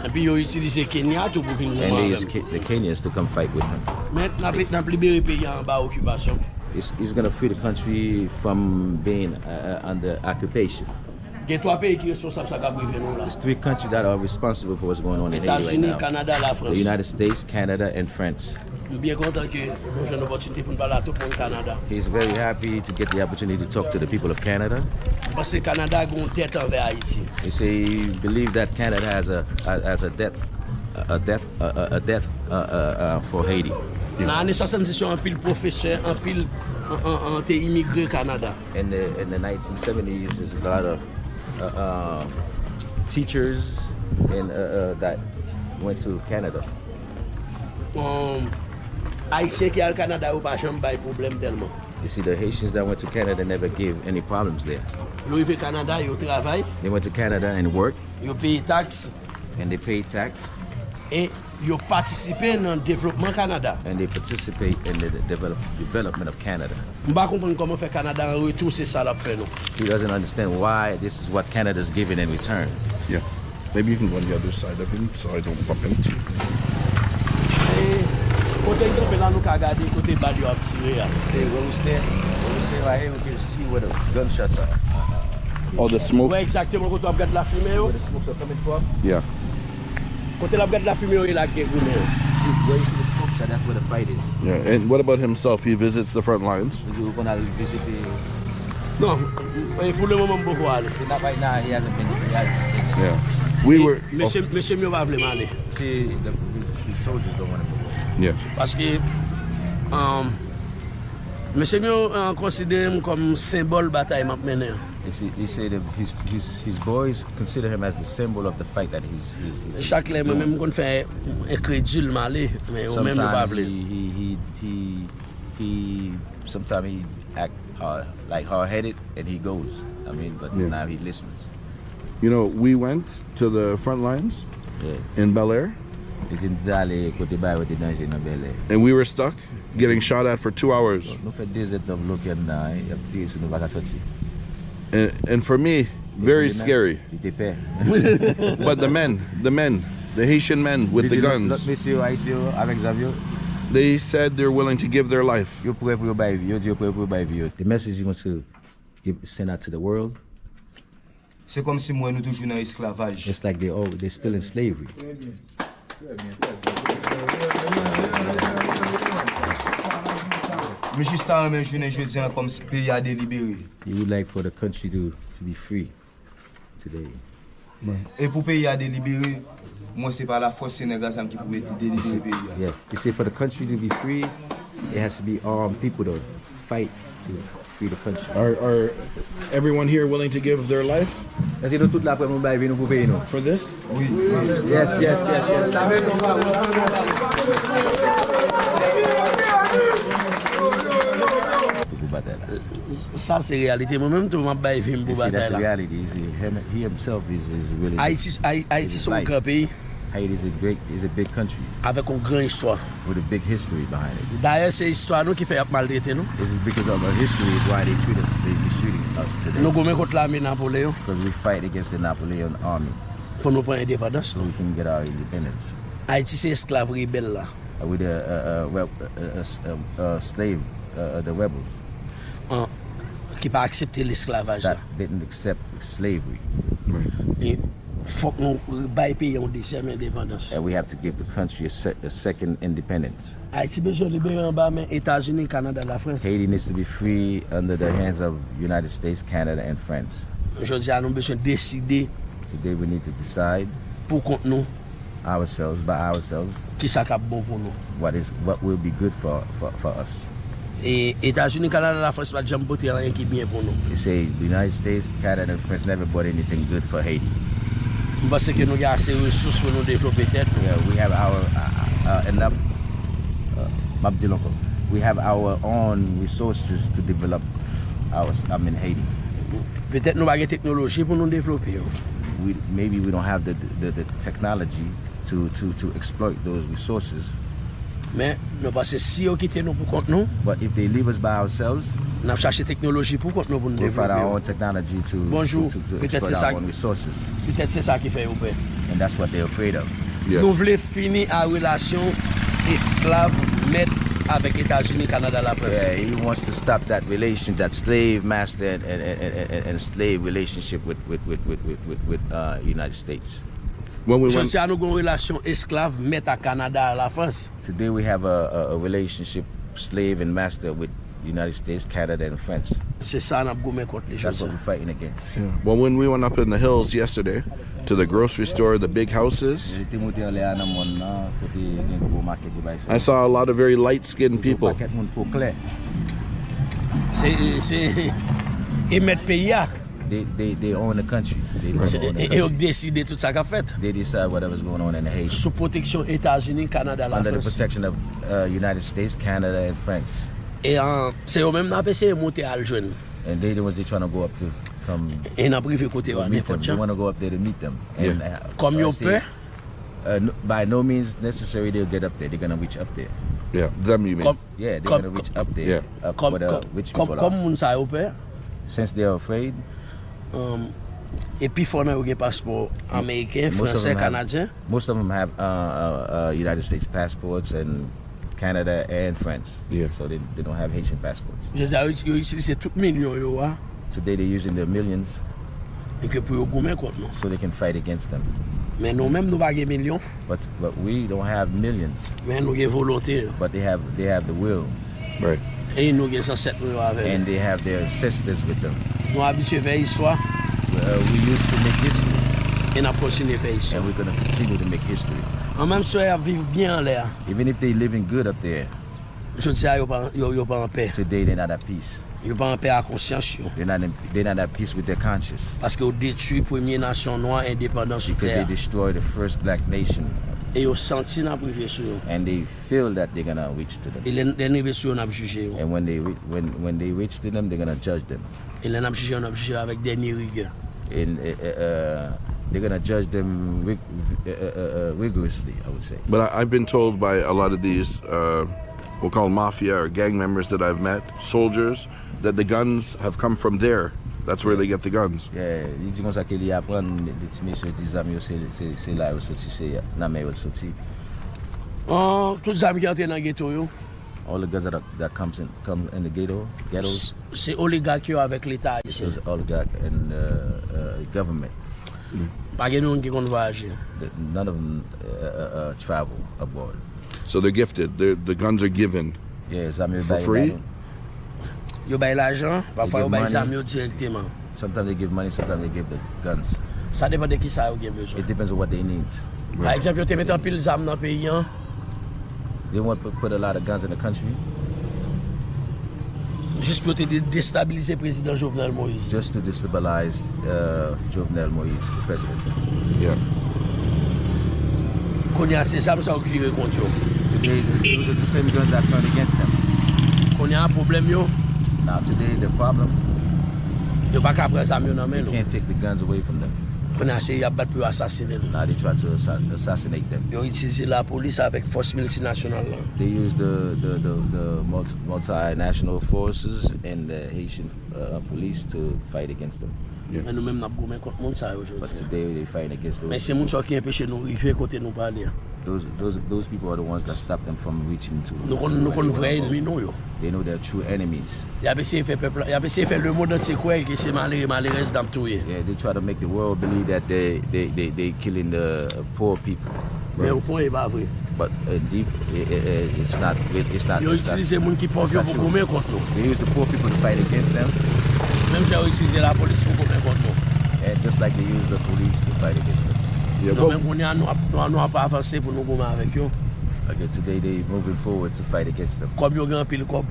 Epi yo itilize Kenya tou pou vin And goumen they avè use m. Ke- the Kenyans to come fight with him. Men n ap n ap libere peyi a anba okipasyon. He's, he's going to free the country from being uh, uh, under occupation. Gen twa peyi ki responsab sa k ap rive nou la. There's three countries that are responsible for what's going on in Haiti right Etazini, now. Kanada, The Lafrans. United States, Canada, and France. M byen kontan ke nou jwenn opòtinite pou n pale a tout moun Kanada. He's very happy to get the opportunity to talk to the people of Canada. M panse Kanada gen yon dèt anvè Ayiti. He say he believes that Canada has a has a debt, a debt, a, a, a debt uh, uh, uh, for Haiti. Nan ane swasanndis yo, anpil pwofesè, anpil an, an, an, te imigre Kanada. In the in the nineteen seventies, there's a lot of uh, uh, teachers and uh, uh, that went to Canada. Um, Ayisyen ki al Kanada yo pa janm bay pwoblèm tèlman. You see, the Haitians that went to Canada never gave any problems there. Yo rive Kanada, yo travay, They went to Canada and worked, yo peye taks, and they paid tax, e yo patisipe nan devlopman Kanada. And they participate in the develop, development of Canada. M pa konprann kòman fè Kanada an retou se sa l ap fè nou. He doesn't understand why this is what Canada's giving in return. Yeah. Maybe you can go on the other side of him so I don't bump into you. E kote l kanpe la, nou ka gade kote bal yo ap tire a. Say, where we stand, where we stand right here, we can see where the gunshots are. Oh, the smoke. Wè egzakteman kote w ap gade lafimen yo. Where the smokes are coming from. Yeah. Kote l ap gade lafimen yo, e la k gen goumen yo. See, where you see the smoke shot, that's where the fight is. Yeah, and what about himself? He visits the front lines. Is it gonna visit the Non, e pou le moman m poko ale. Not right now, he hasn't been. He hasn't been there. Yeah. We were. Mesye, mesye m yo pa vle m ale. See, the, his, his soldiers don't want him to go. Yeah. Paske um, mesye m yo uh, konsidere m kòm senbòl batay m ap mennen an. He, see, he said that his, his, his boys consider him as the symbol of the fight that he's. he's, he's Chak lè mwen menm m konn fè enkredil m ale, men yo menm yo pa Sometimes vle. he, he, he, he, he, sometimes he act hard, like hard headed, and he goes. I mean, but Yeah. Now he listens. You know, we went to the front lines Yeah. in Bel Air, Li te ale kote bay yo te danje nan Bèlè. And we were stuck, getting shot at for two hours. Nou fè de zèdtan bloke anndan an, y ap tire sou nou, pa ka soti. And, and for me, very scary. Li te pè. But the men, the men, the Haitian men with the Li di lòt, lòt guns, mesye yo, ayisyen yo, avèk zam yo, they said they're willing to give their life. Yo prè pou yo bay vi, yo di yo prè pou yo bay vi yo. The message he wants to give, send out to the world. Se kòmsi m wè nou toujou nan esklavaj. It's like they all, they still in slavery. M jis ta renmen jounen jodi an kòmsi peyi a delibere. He would like for the country to, to be free today. E pou peyi a delibere, mwen se pa lafòs, se nèg a zam ki pou met delibere peyi a. Yeah, you see, for the country to be free, it has to be armed people to fight to free the country. Are, are everyone here willing to give their life Èske nou tout la prè pou nou bay vi nou pou peyi nou? For this? Wi. Yes, yes, yes, yes. Pou batay la. Sa se reyalite. Mwen menm tou m ap bay vi m pou You see, that's batay the la. Reality. You see, him, he himself is, is really. Ayiti, Ay- Ayiti se yon gran peyi. Haiti is a great, is a big country avèk yon gran istwa. With a big history behind it. Dayè se istwa nou ki fè y ap maltrete nou. This is because of our history is why they treat us, they mistreating us today. Nou goumen kont lame Napoleyon. Because we fight against the Napoleon army. Pou nou pran endepandans So nou. We can get our independence. Ayiti se esklav rebèl la. Uh, with the uh, uh, reb- uh, uh, uh, uh, slave, uh, uh, the rebels. An, ki pa aksepte lesklavaj la. That didn't accept slavery. E fòk nou bay peyi yon dezyèm endepandans. And we have to give the country a, se- a second independence. Ayiti bezwen libere anba men Etazini, Kanada, Lafrans. Haiti needs to be free under the hands of United States, Canada, and France. Jodi a nou bezwen deside. Today we need to decide Pou kont nou, ourselves, by ourselves, kisa k ap bon pou nou. What is what will be good for, for, for us. E Etazini, Kanada, Lafrans pa t janm pote anyen ki byen pou nou. You say the United States, Canada, and France never bought anything good for Haiti. M panse ke nou gen ase resous pou nou devlope tèt nou. Yeah, we have our uh, uh, enough. Uh, m ap di l ankò. We have our own resources to develop our. I mean Haiti. Petèt nou pa gen teknoloji pou nou devlope yo. We maybe we don't have the the, the technology to to to exploit those resources. Men nou panse si yo kite nou pou kont nou, But if they leave us by ourselves, n ap chache teknoloji pou kont nou pou nou we'll find devlope our yo. Own technology to Bonjou. To, to, to Petèt exploit se sa, our own resources. Petèt se sa ki fè yo pè. And that's what they're afraid of. Yeah. Nou vle fini a relasyon esklav mèt avèk Etazini, Kanada, Lafrans. Yeah, he wants to stop that relation, that slave master and, and, and, and, and slave relationship with with with with with, with, with uh, United States. When we went, Jodi a nou gen yon relasyon esklav mèt ak Kanada, Lafrans. Today we have a, a, a relationship, slave and master, with United States, Canada, and France. Se sa n ap goumen kont li jodi a. Fighting against. Yeah. Well, when we went up in the hills yesterday to the grocery store, the big houses, Lè te monte anlè a nan mòn nan, kote gen gwo market yo bay sa. I saw a lot of very light skinned people. Pakèt moun po klè. Se se e mèt peyi a. They, they, they own the country. They don't own the E yo country. Deside tout sa k ap fèt. They decide whatever's going on in Haiti. Sou pwoteksyon Etazini, Kanada, Under the Lafrans. Protection of uh, United States, Canada, and France. E uh, se yo menm n ap eseye monte al jwenn. And they the ones they trying to go up to come E n ap rive kote yo go a meet them. nenpòt They jan. Want to go up there to meet them. And uh, Kòm yo I say, pè, uh, no, by no means necessary they'll get up there. They're gonna reach up there. Yeah, them you mean? Kòm Yeah, they're Come- gonna reach up there. Yeah. Up kòm where the kòm- rich kòm- people kòm are. Moun sa yo pè, Since they're afraid, um, e pi fò nan yo gen paspò ameriken, most of fransè, them have- kanadyen. Most of them have uh, uh, uh, United States passports and Canada and France. Yeah. So they, they don't have Haitian passports. Jodi a yo yo itilize tout milyon yo a. Today they're using their millions E ke pou yo goumen kont nou. So they can fight against them. Men nou menm nou pa gen milyon. But but we don't have millions. Men nou gen volonte. But they have they have the will. Right. E nou gen zansèt nou yo avè nou. And they have their ancestors with them. Nou abitye fè istwa. Uh, we used to make history. E n ap kontinye fè istwa. And we're gonna continue to make history. An menm si y ap viv byen anlè a. Even if they living good up there, Jodi a yo pa yo, yo pa an pè. Today they're not at peace. Yo pa an pè a konsyans yo. They're not in, they're not at peace with their conscience. Paske yo detwi premye nasyon nwa endepandan sou Because tè they a. Destroy the first black nation. E yo santi n ap rive sou yo. And they feel that they're gonna reach to them. E lè lè n rive sou yo n ap jije yo. And when they re- when when they reach to them, they're gonna judge them. E lè n ap jije yo n ap jije yo avèk dènye rigè. And uh, uh, they're gonna judge them rig- uh, uh, uh, uh, rigorously, I would say. But I, I've been told by a lot of these, uh, we'll call them mafia or gang members that I've met, soldiers, that the guns have come from there. That's where they get the guns. Yeah, li di konsa ke li aprann li ti mesye di zam yo se se se la yo soti, se nan men yo l soti. An tout zam ki antre nan geto yo. All the guns that are, that comes in come in the ghetto ghettos. Se oligak yo avèk leta ayisyen. Those oligarch and uh, uh, government. Pa gen moun ki konn vwayaje. The- None of them uh, uh, uh, travel abroad. So they're gifted. They're, the guns are given. Yeah, zam yo For bay free? la- Yo bay lajan, pafwa yo give bay money. Zam yo direkteman. Sometimes they give money, sometimes they give the guns. Sa depann de ki sa yo gen bezwen. It depends on what they need. Pa egzanp, yo te met anpil zam nan peyi an. They want to put a lot of guns in the country Jis pou yo te de- destabilize prezidan Jovenel Moïse. Just to destabilize uh, Jovenel Moïse, the president. Yeah. Kounye a se zam sa yo k vire kont yo. Today, those are the same guns that turned against them. Kounye a pwoblèm yo, Now today, the problem, yo pa ka pran zam yo nan men you nou. Can't take the guns away from them. Kounye a se y ap bat pou yo asasinen nou. Now they try to assa- assassinate them. Yo itilize lapolis avèk fòs miltinasyonal la. They use the the the, the multi, multinational forces and the Haitian uh, police to fight against them. Men nou menm n ap goumen kont moun sa yo But jodi. Today they fighting against those. Men se moun sa yo ki anpeche nou rive kote nou prale a. Those those those people are the ones that stop them from reaching to. Nou konn nou konn vrè ènmi nou yo. They know they're true enemies. Y ap eseye fè pèp la, y ap eseye fè lemonn antye kwè ke se malere malerèz n ap touye. Yeah, they try to make the world believe that they they they they killing the uh, poor people. Men ou konn e pa vre. But uh, deep, it, it, it- it's not. It, it's not. Yo It's not itilize moun ki pòv yo pou goumen kont nou. They use the poor people to fight against them, Menm jan yo itilize lapolis pou goumen kont nou. And just like they use the police to fight against them. Yeah. Non, What, men kounye a nou ap nou ap avanse pou nou goumen avèk yo. Again, today they moving forward to fight against them. Kòb yo gen anpil kòb.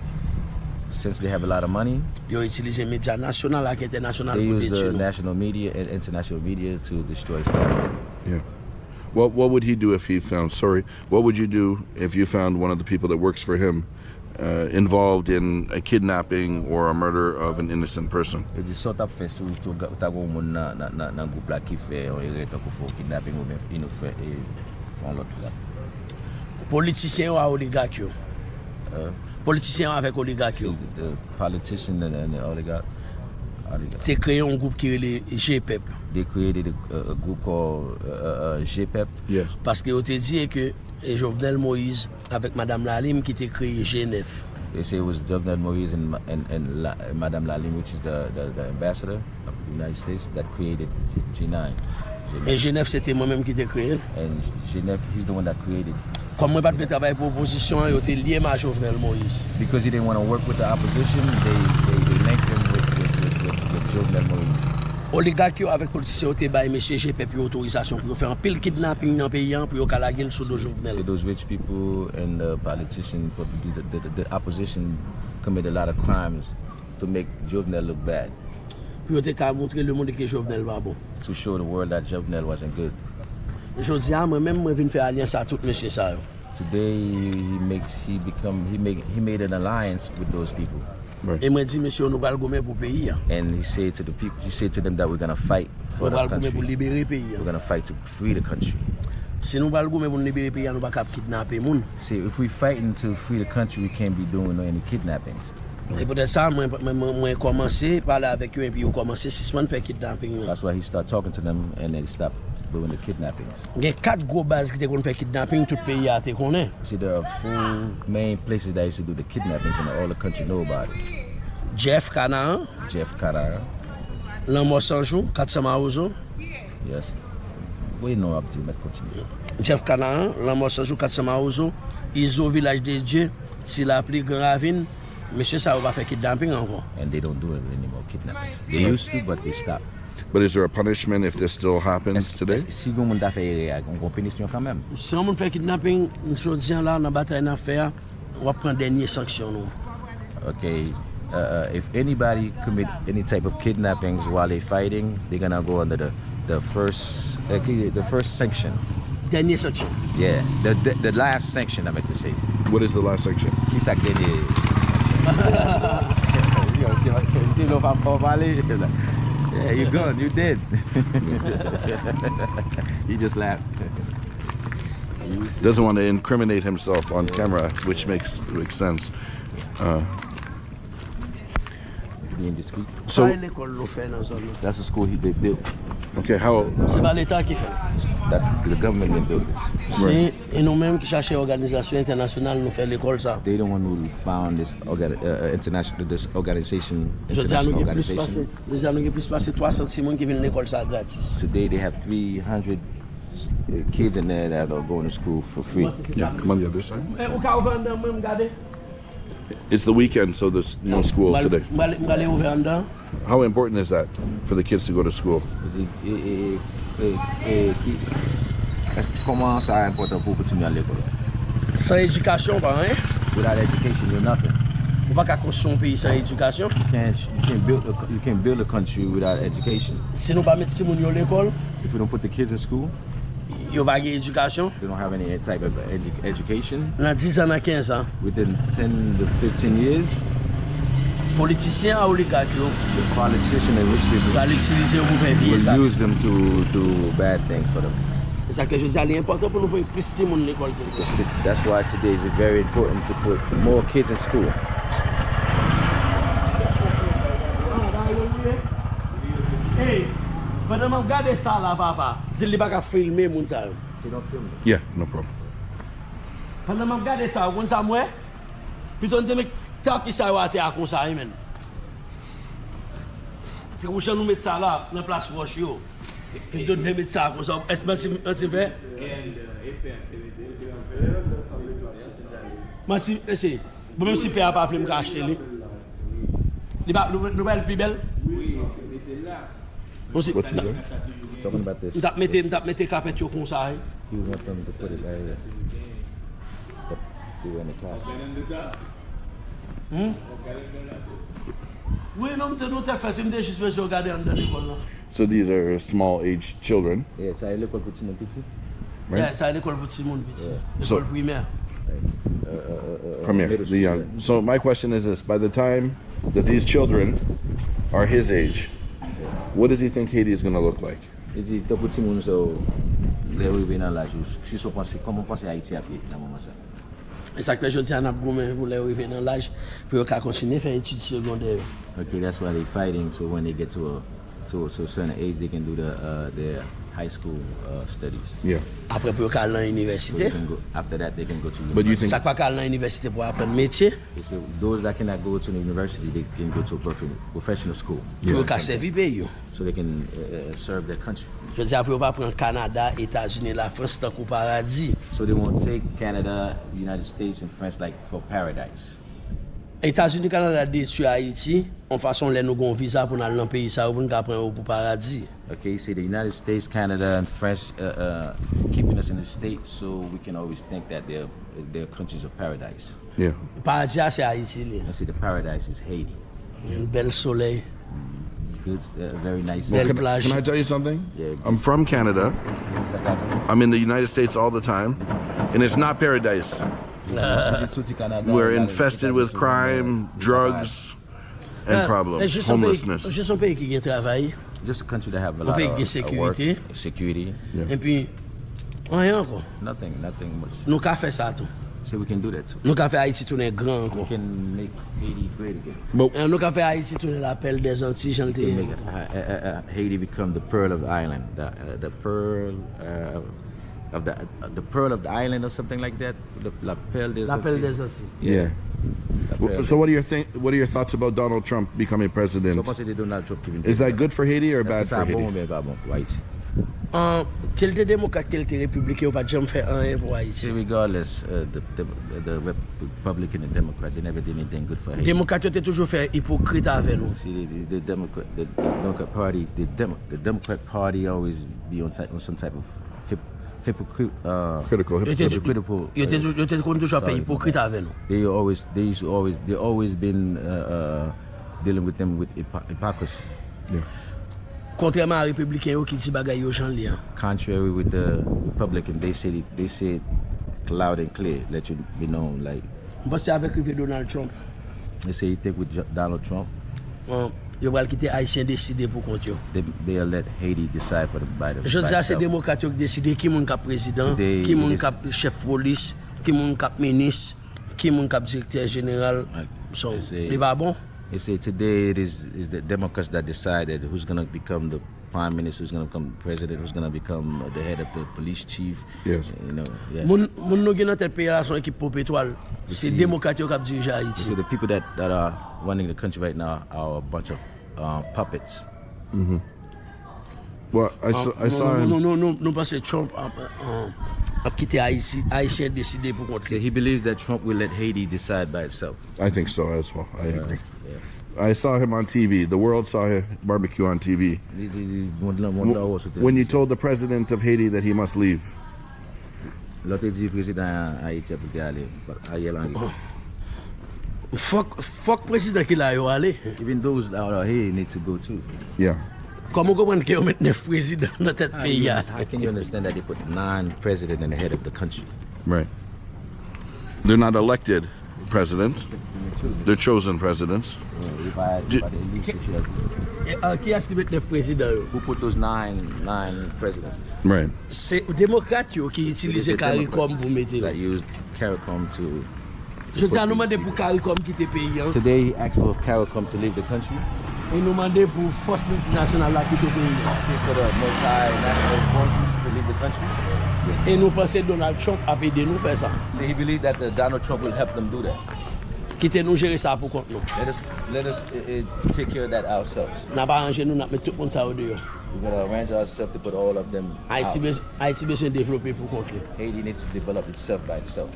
Since they have a lot of money, Yo itilize medya nasyonal ak entènasyonal they pou use the detwi nou. National media and international media to destroy Scott. yeah. What What would he do if he found? Sorry. What would you do if you found one of the people that works for him uh, involved in a kidnapping or a murder of an innocent person? Yo di sa w t ap fè si w ta gen yon moun nan nan nan nan gwoup la ki fè yon erè tankou fè yon kidnaping oubyen inofe e fè yon lòt la. Politisyen yo a oligak yo. Uh, Politisyen yo avèk oligak yo. The politician and, and the oligarch, oligarch. Te kreye yon gwoup ki rele G pèp. They created a, a, a group called uh, uh, uh, G pèp. Yeah. Paske yo te di ke e Jovenel Moïse avèk Madanm Lalim ki te kreye G nèf. They say it was Jovenel Moïse and, Ma- and, and La, Madame Lalim, which is the, the, the ambassador of the United States, that created G nine. E G nèf se te mwen menm ki te kreye l. And G nine, he's the one that created Kòm mwen pa t vle travay pou opozisyon an, yo te lye m a Jovenel Moïse. Because he didn't want to work with the opposition, they, they, they linked him with, with, with, with, with Jovenel Moïse. Oligak yo avèk politisyen yo te bay mesye Jepèp yo otorizasyon pou yo fè anpil kidnaping nan peyi an pou yo ka lage l sou do Jovenel. So those rich people and the politician, the, the, the, the opposition commit a lot of crimes to make Jovenel look bad. Pou yo te ka montre lemonn ke Jovenel pa bon. To show the world that Jovenel wasn't good. Jodi a, mwen menm, mwen vin fè alyans a tout mesye sa yo. Today he makes he become he make he made an alliance with those people. E mwen di mesye yo, nou pral goumen pou peyi a. And he said to the people, he said to them that we're gonna fight for Nou the pral goumen pou country. Libere peyi We're a. Gonna fight to free the country. Si nou pral goumen pou nou libere peyi a, nou pa kap kidnape moun. See, if we fighting to free the country, we can't be doing any kidnappings. E poutèt sa, mwen, mwen, mwen, mwen kòmanse pale avèk yo epi yo kòmanse sispann fè kidnaping nan. That's why he started talking to them and they stopped doing the kidnappings. Gen kat gwo baz ki te konn fè kidnaping, tout peyi a te konnen. See, there are four main places that used to do the kidnappings and all the country know about it. Jeff Canaan, Jeff Canaan, Lanmò Sanjou, Katsan Mawozo. Yes. Wi, non, ap di, mèt kontinye. Jeff Canaan, Lanmò Sanjou, Katsan Mawozo, Izo, Vilaj de Dye, Ti Lapli, Gran Ravin. Mesye sa yo pa fè kidnaping ankò. And they don't do it anymore, kidnappings. They used to, but they stopped. But is there a punishment if this still happens today? Èske si yon moun ta fè erè a, yon gon pinisyon kanmenm? Si yon moun fè kidnaping, jodi a la, nan batay n ap fè a, w ap pran dènye sanksyon nou. Okay. Uh, uh, if anybody commit any type of kidnappings while they fighting, they're gonna go under the the first uh, ki- the first sanction. Dènye sanksyon. Yeah, the, the the last sanction I meant to say. What is the last section? Ki sa k dènye? Yo, si si nou pa fò pale. Yeah, you gone, you dead. He just laughed. Doesn't want to incriminate himself on camera, which makes makes sense. Uh, Being discreet. so Sa e lekòl nou fè nan zòn nan. That's a school he they built. okay, how Se pa Leta ki fè. That the government didn't build this. Se e nou menm ki chache òganizasyon entènasyonal nou fè lekòl sa. They the one who found this organ, uh, uh, international this organization. Jodi a nou International gen plis pase, organization. Jodi a nou gen plis pase twa san timoun ki vin lekòl sa gratis. Today they have three hundred uh, kids in there that are going to school for free. Come on the other side. Ou ka ouvè anndan mwen m gade. It's the weekend, so there's no school today. M ale ouvè anndan. How important is that for the kids to go to school? Li di, e, e, e, e, ki, èske, kòman sa enpòtan pou, pou timoun yo al lekòl? San edikasyon, pa anyen. Without education, you're nothing. Ou pa ka konstwi yon peyi san edikasyon. You can't, you can't build a, you can't build a country without education. Si nou pa met timoun yo lekòl, If we don't put the kids in school, yo pa gen edikasyon. They don't have any type of edu- education. Nan dis an, nan kenz an, Within ten to fifteen years, politisyen a oligak yo the politician and rich people pral itilize yo pou fè vye will sa. Use them to do bad things for them. Se sa ke jodi a li enpòtan pou nou voye plis timoun lekòl ke nou. It's the- That's why today is very important to put more kids in school. Hey, pandan m ap gade sa la, papa, di l li pa ka filme moun sa yo. Yeah, no problem. Pandan m ap gade sa, ou konn sa m wè? Pito n te met tapi sa yo atè a konsa, wi, menn. Te kou jan nou met sa la, nan plas wòch yo. Pito n te met sa konsa. Èske manti, manti vè? Manti, ese. Bon, menm si pè a pa vle, m ka achte li. Li pa, nou, nou ba l pi bèl? Bon, si, What's he doing? Talking about this. M t ap mete, m t ap mete kapèt yo konsa, wi. He want them to put it right here. But they were in the class. Hmm? Wi, non, m te, nou te fèt, m te jis bezwen gade anndan lekòl la. So these are small age children. Yeah, sa e lekòl pou timoun piti. Right? Yeah, sa e lekòl pou timoun piti. Yeah. So- Lekòl primè. Uh, uh, uh, uh, From here, middle the school, young. Yeah. So my question is this: by the time that these children are his age, what does he think Haiti is going to look like? Li di, tankou timoun sa yo, lè yo rive nan laj ou, si sa w panse, kòman w panse Ayiti ap ye nan moman sa? E sa k fè jodi a n ap goumen pou lè yo rive nan laj, pou yo ka kontinye fè etid segondè yo. Okay, that's why they fighting. So when they get to a to, to a certain age, they can do the uh, their high school uh, studies. Yeah. Apre pou yo ka al nan So inivèsite. They can go, after that, they can go to university. But you think Sa k pa ka al nan inivèsite pou aprann metye. They say those that cannot go to the university, they can go to a prof- professional school. Pou yo ka sèvi peyi yo. So they can uh, uh, serve their country. Jodi a pou yo pa pran Kanada, Etazini, Lafrans tankou paradi. So they won't take Canada, United States, and France like for paradise. Etazini, Kanada detwi Ayiti yon fason lè nou gon viza pou n al nan peyi sa yo pou n ka pran yo pou paradi. Okay, you see the United States, Canada, and France uh, uh, keeping us in the States, so we can always think that they're, they're countries of paradise. Yeah. Paradi a se Ayiti li. I see the paradise is Haiti. Yon bèl solèy. Good, uh, very nice. Bèl Can, plaj. Can I tell you something? Yeah. I'm from Canada. I'm in the United States all the time, and it's not paradise. We're infested with crime, drugs, and Ah, problems, jis yon peyi- homelessness. Jis yon peyi ki gen travay. Just a country that have a Yon lot peyi of ki gen uh, work, sekirite. Security. Epi anyen ankò. Nothing, nothing much. Nou ka fè sa tou. So we can do that too. Nou ka fè Ayiti tounen gran We ankò. Can make Haiti great again. But Eh, Nou ka fè Ayiti tounen la perle des Antilles jan l te Can ye. make uh, uh, uh, Haiti become the pearl of the island, the, uh, the pearl uh, of the uh, the pearl of the island or something like that. The, la perle des La perle Antilles. Des Antilles. Yeah. Well, so what are your think? What are your thoughts about Donald Trump becoming president? So consider Donald Trump giving Is that good for Haiti or bad Est-ce que for ça bon ou Haiti? Bien pas bon pour Haïti? An, ke l te demokrat, ke l te repibliken, yo pa t janm fè anyen pou Ayiti. See, regardless, uh, the, the, the Republican and Democrat, they never did anything good for Haiti. Demokrat yo te toujou fè ipokrit avè nou. See, the, the, the Democrat, the, the Democrat Party, the, Demo, the Democrat Party always be on, type, on some type of hip, hypocrite, uh, Critical, Yo te hypocritical. hypocritical. Yo te, yo te konn toujou ap fè ipokrit avè nou. They always, they used to always, they always been uh, uh, dealing with them with hypo- hypocrisy. Kontrèman a repibliken yo ki di bagay yo jan l ye an. Contrary with the Republican, they say they say it loud and clear, let you be known. Like M panse avèk rive Donald Trump, they say, you think with J- Donald Trump, an, yo pral kite Ayisyen deside pou kont yo. they they'll let Haiti decide for them by them. Jodi a se demokrat yo k deside ki moun k ap prezidan, Today ki moun it is- k ap chèf polis, ki moun k ap minis, ki moun k ap direktè jeneral. Like, So, it's a- li pa bon. They say today it is is the Democrats that decided who's gonna become the prime minister, who's gonna become president, who's gonna become the head of the police chief. Yes. You know, yeah. Moun, moun nou gen nan tèt peyi a la se yon ekip popetwal. Se see- demokrat yo k ap dirije Ayiti. So the people that that are running the country right now are a bunch of uh, puppets. Well, I saw, I saw Nou, him. nou, nou, nou, nou panse Trump ap, ap, ap kite Ayiti, Ayisyen deside pou kont So li. He believes that Trump will let Haiti decide by itself. I think so as well. I agree. Yeah. I saw him on T V. The world saw him, Barbecue on T V. Li- li- li- Mond lan, mond lan wè sou When you television. Told the president of Haiti that he must leave. Lè w te di prezidan Ayiti a pou te ale, Ariel Henry. Fòk, fòk prezidan ki la yo ale. Even those that are here need to go too. Yeah. Kòman w konprann ke yo met nèf prezidan nan tèt How, peyi you, a? How can you understand that they put nine president in the head of the country? Right. They're not elected president. They're chosen presidents. Yeah, you buy, Do- by the elite officials. E, a, kiyès ki met nèf prezidan yo? Who put those nine nine presidents? Right. Se demokrat yo ki itilize It is the CARICOM pou Democrats mete yo. That used CARICOM to. Jodi a nou mande pou CARICOM kite peyi an. Today he asked for CARICOM to leave the country. E nou mande pou fòs miltinasyonal la kite peyi an. Asking for the multinational forces to leave the country. E nou panse Donald Trump ap ede nou fè sa. So he believed that uh, Donald Trump will help them do that. Kite nou jere sa pou kont nou. Let us let us uh, uh, take care of that ourselves. N ap aranje nou, n ap met tout moun sa yo deyò. We're gonna arrange ourselves to put all of them Ayiti out. bez- Ayiti bezwen devlope pou kont li. Haiti needs to develop itself by itself.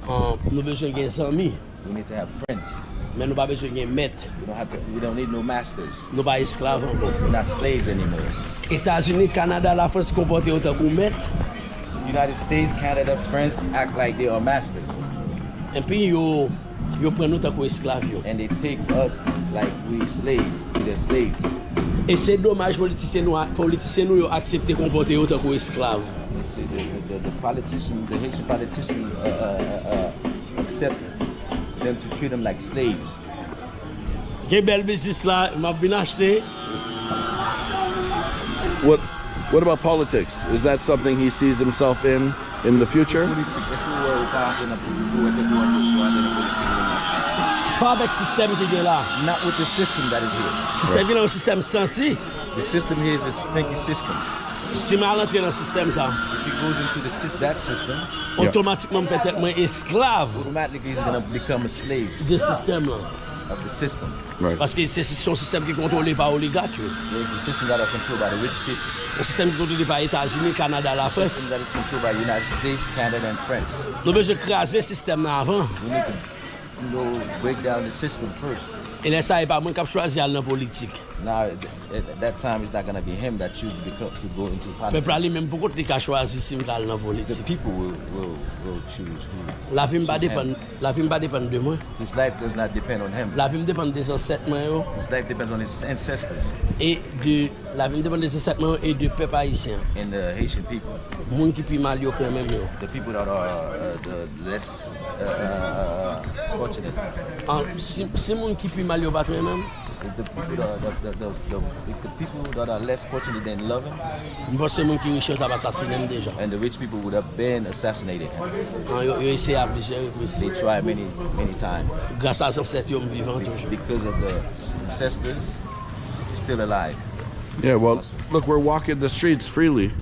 An, nou bezwen gen zanmi, We need to have friends. Men nou pa bezwen gen mèt. We don't have to. We don't need no masters. Nou pa esklav ankò. We're not slaves anymore. Etazini, Kanada, Lafrans konpòte yo tankou mèt. United States, Canada, France act like they are masters. Epi yo, yo pran nou tankou esklav yo. And they take us like we slaves. We their slaves. E se domaj politisyen nou, politisyen nou yo aksepte konpòte yo tankou esklav. You see, the, the, the politician, the Haitian politician, uh, uh, uh, uh, accept them to treat them like slaves. Gen bèl biznis la, m ap vin achte. What What about politics? Is that something he sees himself in in the future? Politik, èske ou wè ou ka antre nan politik, ou wè tèt ou antre, ou antre nan politik? Pa avèk sistèm ki gen la. Not with the system that is here. Sistèm ki la, yon sistèm santi. The system here is a stinky system. Si m al antre nan sistèm sa, if he goes into the sys- that system, otomatikman m fè tèt mwen esklav, automatically he's gonna become a slave de sistèm lan. Of the system. Right. Paske se, se yon sistèm ki kontwole pa oligak yo. There's a system that are controlled by the rich people. Yon sistèm ki kontwole pa Etazini, Kanada, Lafrans. A system that is controlled by United States, Canada, and France. Nou bezwen kraze sistèm nan avan. We need to, you know, break down the system first. E lè sa, e pa mwen k ap chwazi al nan politik. Now, at that time, it's not gonna be him that choose to become, to go into politics. Pèp la li menm pou kont li ka chwazi si m ka al nan politik. The people will, will, will choose who. Lavi m pa depann, lavi m pa depann de mwen. His life does not depend on him. Lavi m depann de zansèt mwen yo. His life depends on his ancestors. E de, lavi m depann de zansèt mwen yo e de pèp ayisyen. And the Haitian people. Moun ki pi mal yo k renmen m yo. The people that are, uh, the less, uh, uh, uh, fortunate. Ah, si, si moun ki pi mal yo pa t renmen m, if the people that, the, the, the, the, if the people that are less fortunate didn't love him, m panse moun ki rich yo t ap asasinen m deja. And the rich people would have been assassinated him. Ah, yo, yo eseye a plizyè repriz. They try many, many times. Gras a zansèt yo, m vivan toujou. Because of the ancestors, he's still alive. Yeah, well, look, we're walking the streets freely.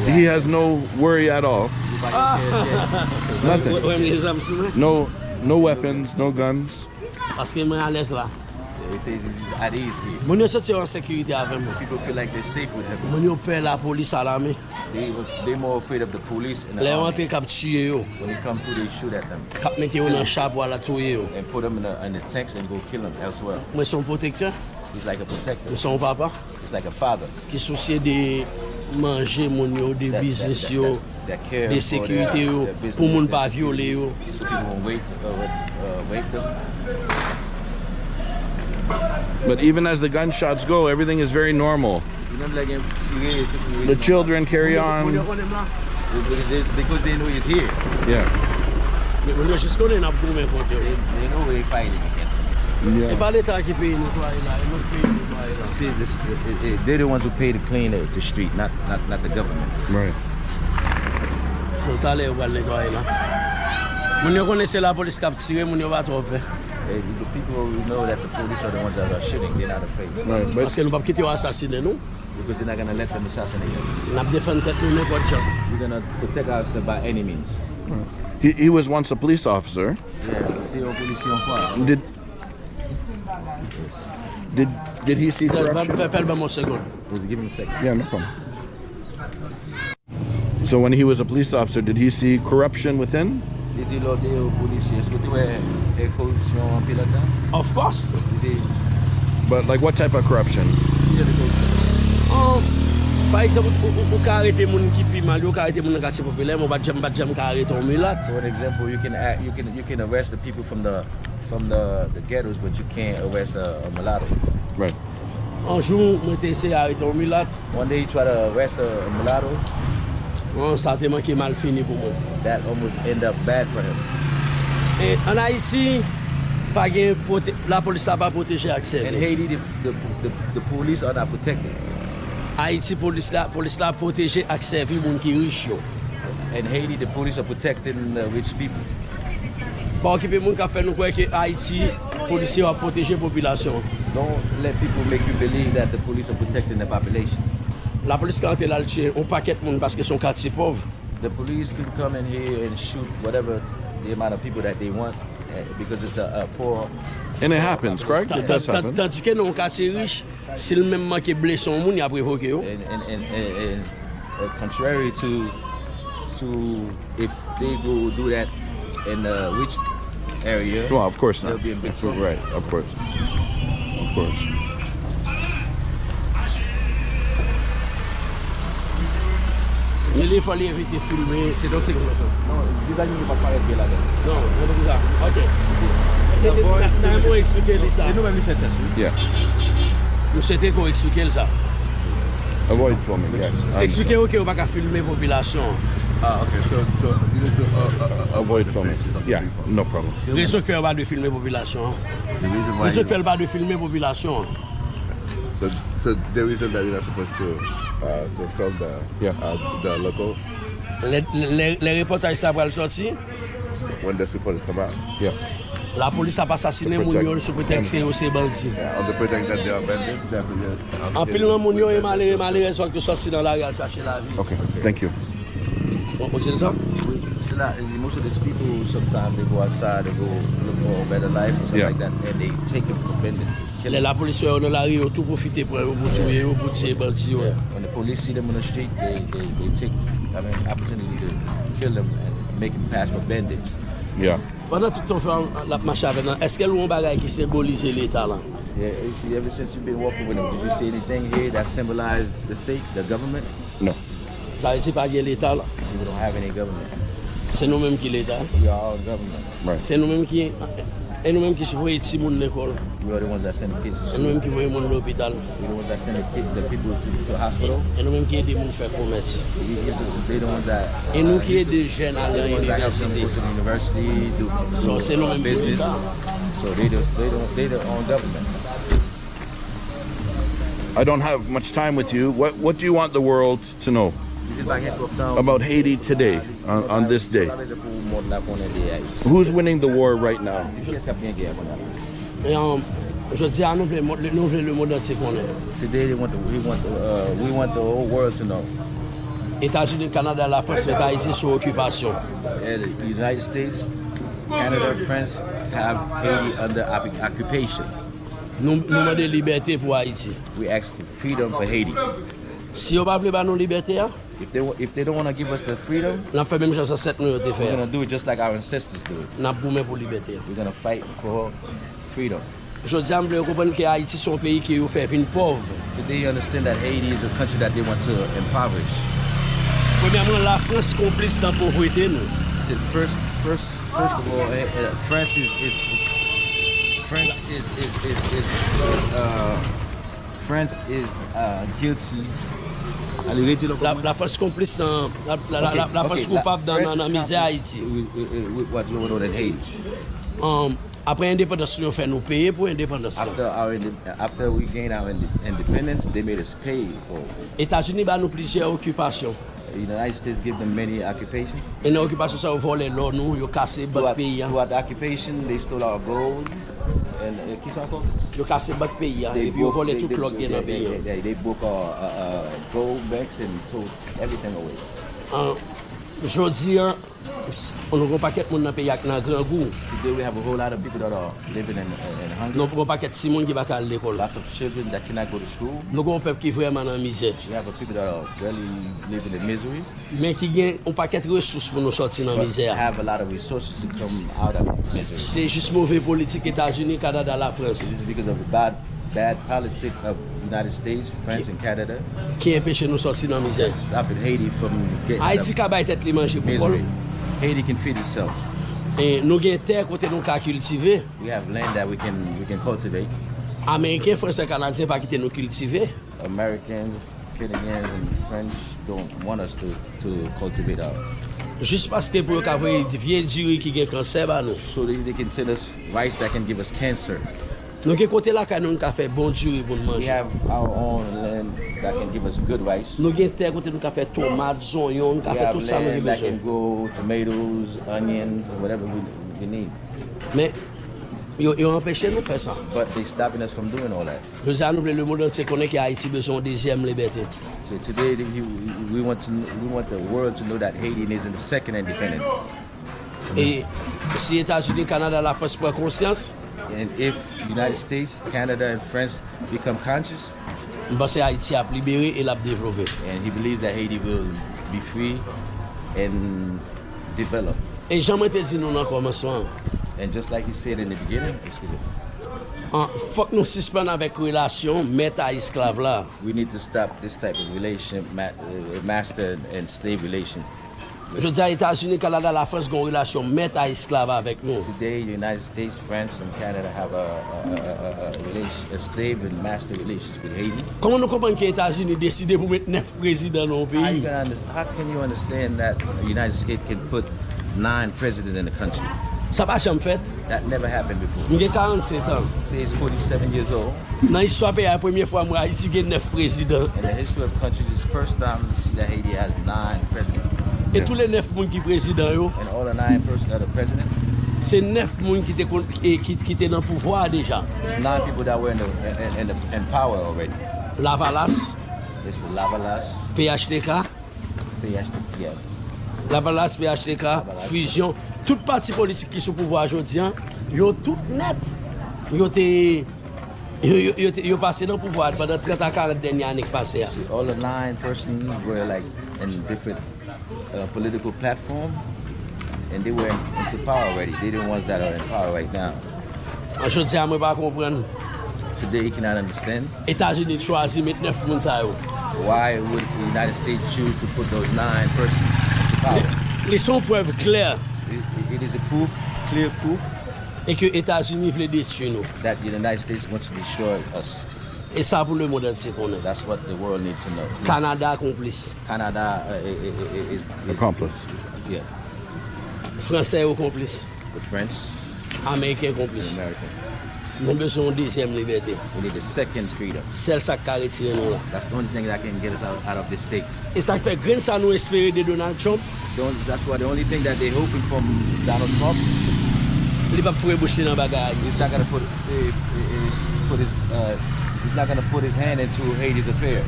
He has no worry at all. Nothing. No, no weapons, no guns. Paske mwen alèz la. He says he's at ease here. Moun yo santi yo an sekirite avè mwen. People feel like they're safe with him. Moun yo pè lapolis a lame. They, they more afraid of the police and the army. Lè yo antre, k ap tiye yo. When they come through, they shoot at them. K ap mete yo nan cha pou al touye yo. And put them in the, in the tanks and go kill them elsewhere. Mwen se yon pwotektè. He's like a protector. Mwen se yon papa. He's like a father. Ki sousye de manje moun yo, de biznis yo, de sekirite yo, pou moun pa vyole yo. So people won't wake, uh, wake, uh, wake them. But even as the gunshots go, everything is very normal. Menm lè gen tire, tout moun. The children carry on. Because they, because they know he's here. Yeah. Men moun yo jis konnen n ap goumen kont yo. They, they know we're fighting against them. Yeah. E pa leta ki peye netwaye la, e lòt peyi netwaye la. See, this, it, it, they're the ones who pay to clean the, the street, not, not, not the government. Right. So talè yo pral netwaye la. Moun yo konnen se lapolis k ap tire, moun yo pa twò pè. Eh, the people know that the police are the ones that are shooting, they're not afraid. Right, but paske nou p ap kite yo asasinen nou. Because they're not gonna let them assassinate us. N ap defann tèt nou nenpòt jan. We're gonna protect ourselves by any means. He, he was once a police officer. Yeah, te yon polisye yon fwa. Did, did, did he see corruption? Fè, fè l ban m yon segonn. Just give him a second. Yeah, no problem. So when he was a police officer, did he see corruption within? Li di lè w te yon polisye, èske w te wè, eh, koripsyon anpil anndan? Of course. Li di. But, like, what type of corruption? Ki jan de koripsyon? Um, pa egzanp, ou, ou, ou ka arete moun ki pi mal yo, ou ka arete moun nan katye popilè, men ou pa t janm, pa t janm ka arete yon milat. For an example, you can a-, you can, you can arrest the people from the, from the, the ghettos, but you can't arrest a, a mulatto. Right. Yon jou, mwen te eseye arete yon milat. One day you try to arrest a, a mulatto. Bon, sa te manke mal fini pou mwen. That almost end up bad for him. E ann Ayiti, pa gen pwote-, lapolis la pa pwoteje ak sèvi. In Haiti, the, the, the, the police are not protected. Ayiti, polis la, polis la pwoteje ak sèvi moun ki rich yo. In Haiti, the police are protecting the rich people. Pa okipe moun k ap fè nou kwè ke Ayiti, polisye yo ap pwoteje popilasyon an. Don't let people make you believe that the police are protecting the population. Lapolis ka antre la, l tiye yon pakèt moun paske se yon katye pòv. The police can come in here and shoot whatever the amount of people that they want, eh, because it's a, a poor. And it happens, correct? It does happen. Tandike nan yon katye rich, si l menm manke blese yon moun, y ap revoke yo. And, and, and, and, and, uh, contrary to, to if they go do that in a rich area, well, of course not. They'll be in big trouble. Right, of course. Of course. Se li fò li evite filme. Se don't take a picture. Non, vizaj li pa parèt byen ladan. Non, se pou sa. Ok. Nan, nan, nan, mwen eksplike li sa. E nou menm li fè fès, wi. Yeah. Misye te ko eksplike l sa. Avoid filming, yes. Eksplike yo ke yo pa ka filme popilasyon an. Ah, okay. So, so you need to, uh, uh, uh, avoid filming. Yeah, no problem. Rezon k fè yo pa dwe filme popilasyon an. The reason why. Rezon k fè yo pa dwe filme popilasyon an. So, so the reason that you're not supposed to, uh, to film the, yeah, uh, the local. Lè, lè, lè repòtaj sa pral sòti. When this report is come out. Yeah. Lapolis ap asasinen moun yo sou pretèks ke yo se bandi. Yeah, on the pretext that they are bandits, that we are Anpil nan moun yo e malere, malerèz yo ki sòti nan lari al chache lavi. Okay, thank you. Bon, ou di sa? It's a lot. And most of these people, sometimes they go outside to go look for a better life or something Yeah. like that, and they take them for bandits. Kill Lè them. Lapolis wè yo nan lari, yo tou pwofite pran yo pou touye yo, pou tiye bandi yo. Yeah. When the police see them on the street, they, they, they take, I mean, opportunity to kill them and make them pass for bandits. Yeah. Pandan tout tan fè an l ap mache avè n nan, èske l wè yon bagay ki senbolize Leta la? Yeah, you see, ever since you've been walking with them, did you see anything here that symbolized the state, the government? No. Sa vle di pa gen Leta la. See, we don't have any government. Se nou menm ki Leta. We are all government. Right. Se nou menm ki, e nou menm ki voye timoun lekòl. We are the ones that send the kids to Se nou menm school. Ki voye moun lopital. We the ones that send the, kid, the people to, to hospital. E nou menm ki ede moun fè komès. We, we, they the ones that. E nou uh, ki ede jèn They ale the ones that help them inivèsite. Go to the university, do, So, do se nou uh, menm ki business. Leta. So they the, they the, they the own government. I don't have much time with you. What What do you want the world to know Vizit pa gen twòp tan. About Haiti today, on, on this day? Sa vle di pou mond la konnen de Ayiti. Who's winning the war right now? Kiyès k ap gen gè kounye a? E, um, jodi a nou vle, nou vle lemonn antye konnen. Today they want the, we want the, uh, we want the whole world to know. Etazini, Kanada, Lafrans met Ayiti sou okipasyon. And the United States, Canada, France have Haiti under occup- occupation. Nou, nou mande libète pou Ayiti. We ask for freedom for Haiti. Si yo pa vle ba nou libète a, If they wa- if they don't want to give us the freedom, n ap fè menm jan zansèt nou yo te fè we're a. Gonna do it just like our ancestors do it. N ap goumen pou libète a. We're gonna fight for freedom. Jodi a, m vle yo konprann ke Ayiti se yon peyi ke yo fè vin pòv. Today you understand that Haiti is a country that they want to impoverish. Premyèman, Lafrans konplis nan povrete nou. He said first, first, first of all, eh, eh, France is is France is is is, is uh, France is uh, guilty. Allez, read it La, Lafrans konplis nan la, la, la, la, Lafrans koupab nan, nan, nan mizè Ayiti. With, with, with what's going on in Haiti. Um, apre endepandans nou, yo fè nou peye pou endepandans lan. After our inde- after we gain our inde- independence, they made us pay for it. Etazini ba nou plizyè okipasyon. The United States give them many occupations. E nan okipasyon sa yo vòlè lò nou, yo kase bank Throughout, peyi a. Throughout the occupation, they stole our gold. And uh, ki sa ankò? Yo kase bank peyi a, They epi yo broke- vòlè they- tout they- lò k gen they- nan peyi they- an. they- They broke our uh, uh, gold banks and took everything away. An, jodi an, nou gen yon pakèt moun nan peyi a k nan grangou. Today we have a whole lot of people that are living in, in, in hunger. Nou gen yon pakèt timoun ki pa ka al lekòl. Lots of children that cannot go to school. Nou gen yon pèp ki vrèman nan mizè. We have a people that are really living in misery. Men ki gen yon pakèt resous pou nou sòti nan But mizè a. Have a lot of resources to come out of misery. Se jis move politik Etazini, Kanada, Lafrans This is because of the bad, bad politic of United States, France, and Canada. Ki enpeche nou sòti nan mizè. Stopping Haiti from getting Ayiti ka bay tèt li manje pou kò l. Misery. Haiti can feed itself. E nou gen tè kote nou ka kiltive. We have land that we can we can cultivate. Ameriken, Fransè, Kanadyen pa kite nou kiltive. Americans, Canadians, and French don't want us to to cultivate our. Jis paske pou yo ka voye vye diri ki gen kansè ba nou. So they, they can send us rice that can give us cancer. Nou gen kote lakay nou, nou ka fè bon diri pou n We manje. Have our own land that can give us good rice. Nou gen tè kote nou ka fè tomat, zonyon, nou ka We fè have tout sa nou land gen that can bezwen. Go tomatoes, onions, whatever we, we need. Men yo, yo anpeche nou fè sa. But they stopping us from doing all that. Jodi a nou vle lemonn antye konnen ke Ayiti bezwen yon dezyèm libète. So today the- you- we want to we want the world to know that Haiti needs a second independence. E si Etazini, Kanada, Lafrans pran konsyans, And if the United States, Canada, and France become conscious, m panse Ayiti ap libere e l ap devlope. And he believes that Haiti will be free and develop. E jan mwen te di nou nan kòmansman, And just like he said in the beginning, excuse me, an, fòk nou sispann avèk relasyon mèt a esklav la. We need to stop this type of relation, ma- uh, master and slave relation. Jodi a, Etazini, Kanada, Lafrans gen yon relasyon mèt a esklav avèk nou. Today, the United States, France, and Canada have a, a, a, a, a, relation, a slave and master relations with Haiti. Kòman nou konprann ke Etazini deside pou met nèf prezidan nan yon How, you peyi? gonna understand, how can you understand that the United States can put nine presidents in the country? Sa pa janm fèt. That never happened before. M gen karannsenk an. Say he's forty-seven years old. Nan istwa peyi a, premye fwa m wè Ayiti gen nèf prezidan. In the history of countries, it's the first time you see that Haiti has nine presidents. E tou le nèf moun ki prezidan yo, And all the nine pers- other presidents, Se nèf moun ki te kon- e ki, ki te nan pouvwa a deja. It's nine people that were in the in, in, the, in power already. Lavalas, It's the Lavalas, P H T K, P H T K. Yeah. Lavalas, P H T K, Fizyon, tout pati politik ki sou pouvwa jodi an, yo tout nèt, yo te yo, yo, yo, te- yo pase nan pouvwa a pandan trant a karant dènye ane k pase a. All the nine persons were like in different uh, political platform, and they were into power already. They're the ones that are in power right now. An jodi a mwen pa konprann. Today, he cannot understand Etazini chwazi met nèf moun sa yo. Why would the United States choose to put those nine persons into power. Li se yon prèv klè It, it is a proof, clear proof, e ke Etazini vle detwi nou. that the United States wants to destroy us. E sa pou lemonn antye konnen. That's what the world needs to know. Kanada konplis. Canada uh, i- i- i- is, is Accomplice. Yeah, Fransè yo konplis. The French, Ameriken konplis. American. Nou bezwen yon dezyèm libète. We need a second freedom. Sèl sa k ka retire nou la. That's the only thing that can get us out, out of this state. E sa k fè grenn sa nou espere de Donald Trump, The only, that's why the only thing that they're hoping from Donald Trump, li p ap foure bouch li nan bagay he's Ayiti. Not gonna put, eh, eh, eh, put his, uh, he's not gonna put his hand into Haiti's affair.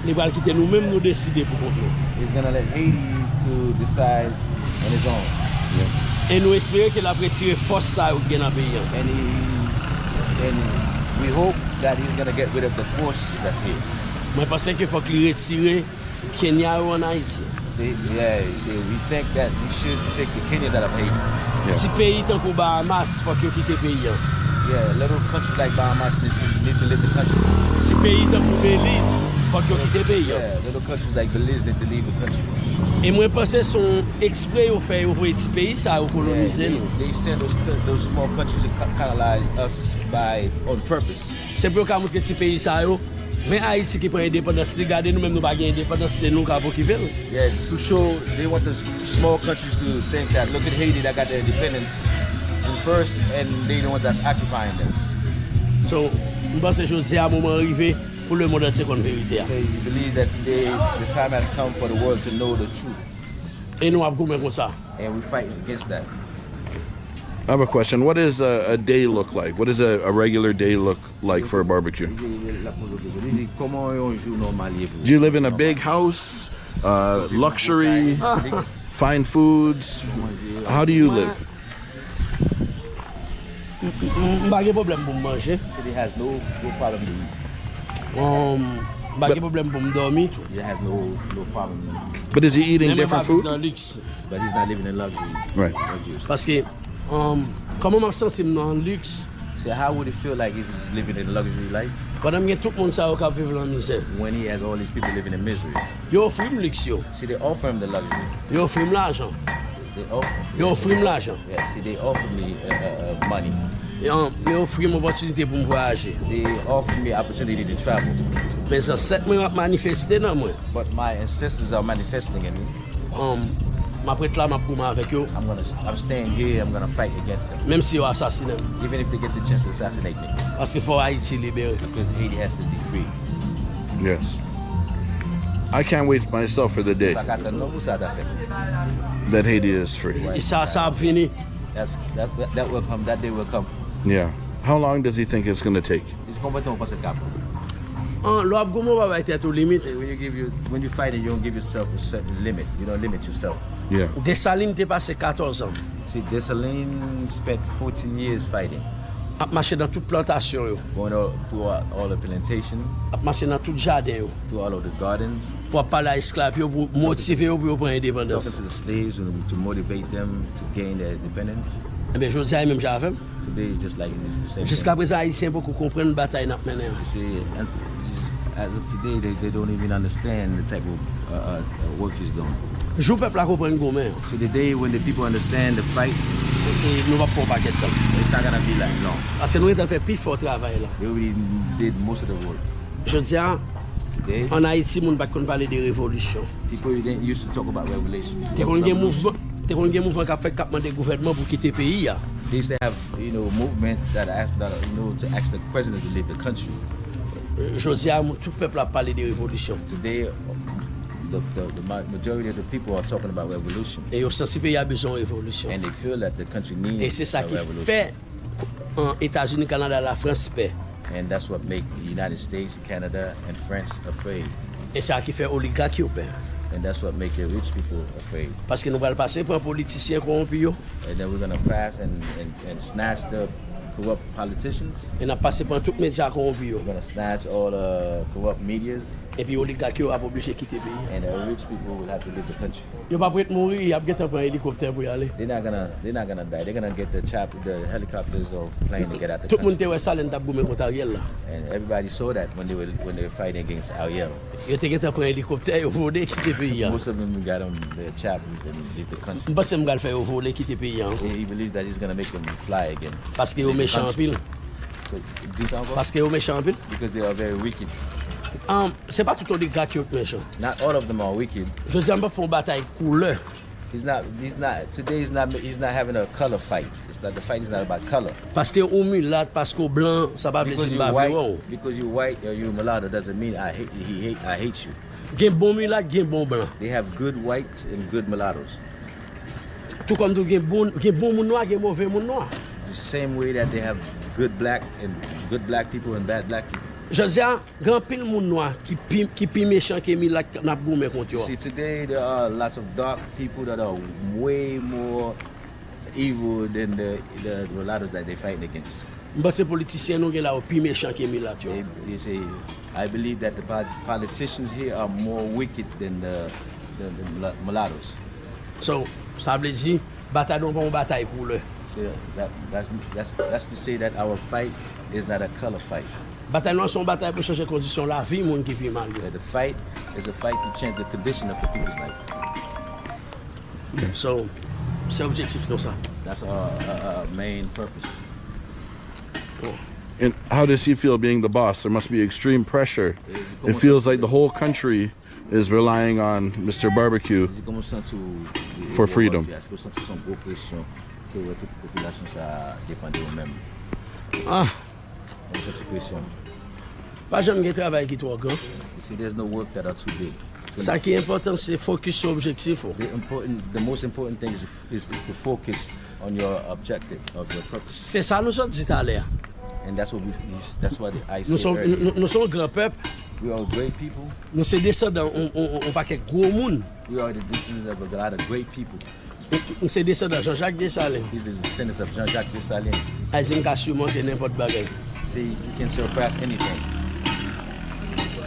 Li pral kite nou menm nou deside pou kont nou. He's gonna let Haiti to decide on his own. E nou espere ke l ap retire fòs sa yo k gen nan peyi an. And he, and we hope that he's gonna get rid of the force that's here. Mwen panse ke fòk li retire Kenya yo ann Ayiti. See, yeah, see, we think that we should take the Kenyans out of Haiti. Ti peyi tankou Bahamas, fòk yo kite peyi an. Yeah, little countries like Bahamas need to, need to leave the country. Ti peyi tankou Belize, fòk yo kite peyi an. Yeah, little countries like Belize need to leave the country. E mwen panse se yon ekspre yo fè yo voye ti peyi sa yo kolonize Yeah, nou. They, they send those co- those small countries to co- colonize us by on purpose. Se pou yo ka montre ti peyi sa yo. Men Ayiti ki pran endepandans li, gade nou menm nou pa gen endepandans, se nou k ap okipe l. Yeah, it's to show they want the s- small countries to think that look at Haiti that got their independence in first, and they the ones that's occupying them. So, m panse jodi a moman an rive pou lemonn antye konn verite a. So you believe that today the time has come for the world to know the truth, E nou ap goumen konsa. And we fight against that. I have a question. What is a, a day look like? What does a, a regular day look like for a barbecue? Li di, l ap poze w kesyon. Li di, kòman yon jou nòmal ye pou Do you live in a big house, uh, luxury, fine foods? How do you live? M m pa gen pwoblèm pou m manje. He has no, no problem to eat. Um, m pa gen pwoblèm pou m dòmi tou. He has no, no problem. But is he eating Men mwen pa different viv food? Nan liks. But he's not living in luxury. Right. Luxury. Paske um, kòman m ap santi m nan liks? So how would it feel like he's, he's living in a luxury life Pandan m gen tout moun sa yo k ap viv nan mizè. When he has all these people living in misery? Yo ofri m liks yo. See, they offer him the luxury. Yo ofri m lajan. They offer. Yo ofri m lajan. Yeah, see, they offer me uh, uh, uh, money. Yo, yo ofri m opòtinite pou m vwayaje. They offer me opportunity to travel. Men zansèt mwen ap manifeste nan mwen. But my ancestors are manifesting in me. Um, m ap ret la, m ap goumen avèk yo. I'm gonna, I'm staying here. I'm gonna fight against them, Menm si yo asasinen m. Even if they get the chance to assassinate me, Paske fò Ayiti libere. Because Haiti has to be free. Yes. I can't wait myself for the day Pa ka tann non pou sa ta fèt. That Haiti is free. E sa, sa ap vini. That's, that, that, that will come. That day will come. Yeah. How long does he think it's going to take? It's konbyen tan ou panse l ka pran? An, lè w ap goumen, w pa bay tèt ou limit. When you give you, when you fighting, you don't give yourself a certain limit. You don't limit yourself. Yeah. Desalin te pase katòz an. See, Dessalines spent fourteen years fighting, Ap mache nan tout plantasyon yo. Going all, through all, all the plantation, Ap mache nan tout jaden yo. Through all of the gardens. Pou ap pale a esklav yo, pou motive yo pou yo pran endepandans. Talking to the slaves and to motivate them to gain their independence. Ebyen, jodi a, e menm jan avè m. Today is just like it's the same. Jiska prezan, Ayisyen poko konprann batay n ap mennen an. You see, and as of today, they, they don't even understand the type of uh, uh, uh, work he's doing. Jou pèp la konprann goumen an. See, the day when the people understand the fight, E nou p ap pran yon pakèt tan. It's not gonna be like long. Paske nou gentan fè pi fò travay la. They already did most of the work. Jodi a, Today, ann Ayiti, moun pa t konn pale de revolisyon. People didn't used to talk about revelation. Te konn gen mouvman, te konn gen mouvman k ap fèt k ap mande gouvènman pou kite peyi a. They used to have, you know, movement that asked, that, you know, to ask the president to leave the country. Jodi a, moun, tout pèp la ap pale de revolisyon. Today, The, the, the ma- majority of the people are talking about revolution. E yo santi peyi a bezwen yon revolisyon. And they feel that the country needs E se sa a ki revolution. Fè an Etazini, Kanada, Lafrans pè. And that's what make the United States, Canada, and France afraid. E sa ki fè oligak yo pè. And that's what make the rich people afraid. Paske nou pral pase pran politisyen kowonpi yo. And then we're gonna pass and, and, and snatch the corrupt politicians. E n ap pase pran tout medya kowonpi yo. We're gonna snatch all the corrupt medias. Epi oligak yo ap oblije kite peyi a. And the rich people will have to leave the country. Yo p ap ret mouri, y ap gentan pran elikoptè pou y ale. They're not gonna, they're not gonna die. They're gonna get the chop, the helicopters or plane to get out the country. Tout moun te wè sa lè n t ap goumen kont Ariel la. And everybody saw that when they were, when they were fighting against Ariel. Yo te gentan pran elikoptè, yo vole kite peyi a. Most of them got on their chopper and leave the country. M panse m pral fè yo vole kite peyi a ankò. He believes that he's gonna make them fly again. Paske yo mechan anpil. Di sa ankò? Paske yo mechan anpil. Because they are very wicked. Um, se pa tout oligak yo k mechan. Not all of them are wicked. Jodi a, m p ap fè yon batay koulè. He's not, he's not, today he's not, he's not having a color fight. It's not, the fight is not about color. Paske ou milat, paske ou blan, sa pa vle di m pa vle wè w. Because you white or you mulatto doesn't mean I hate, he hate, I hate you. Gen bon milat, gen bon blan. They have good whites and good mulattoes. Tou kòm tou gen bon, gen bon moun nwa, gen move moun nwa. The same way that they have good black and good black people and bad black people. Jodi a, gen anpil moun nwa ki pi, ki pi mechan ke milat n ap goumen kont yo a. See, today there are lots of dark people that are way more evil than the, the mulattoes that they fighting against. M panse politisyen nou gen la yo pi mechan ke milat yo. They, they say, I believe that the po- politicians here are more wicked than the, the, the mula- mulattoes. So, sa vle di, batay nou pa yon batay koulè. So that, that's, that's, that's to say that our fight is not a color fight. Batay nou an se yon batay pou chanje kondisyon lavi moun ki pi mal yo. That the fight is a fight to change the condition of the people's life. So, se objektif nou sa. That's our, our, our main purpose. And how does he feel being the boss? There must be extreme pressure. It feels like the whole country is relying on Mister Barbecue for freedom. Èske w santi se yon gwo presyon ke w wè tout popilasyon sa a depann de ou menm? Ah, Ou santi presyon? Pa janm gen travay ki twò gran. You see, there's no work that are too big. Sa ki enpòtan se fokis sou objektif ou. The important, the most important thing is, is, is to focus on your objective, of your purpose. Se sa nou sot di talè a. And that's what we, that's what I Nou said se earlier. Nou, nou, nou se yon gran pèp. We are great people. Nou se desandan yon, yon, yon, yon pakèt gwo moun. We are the descendants of a lot of great people. Nou se desandan Jean-Jacques Dessalines. He's the descendants of Jean-Jacques Dessalines. Ayiti m ka simonte nenpòt bagay. See, you can surpass anything.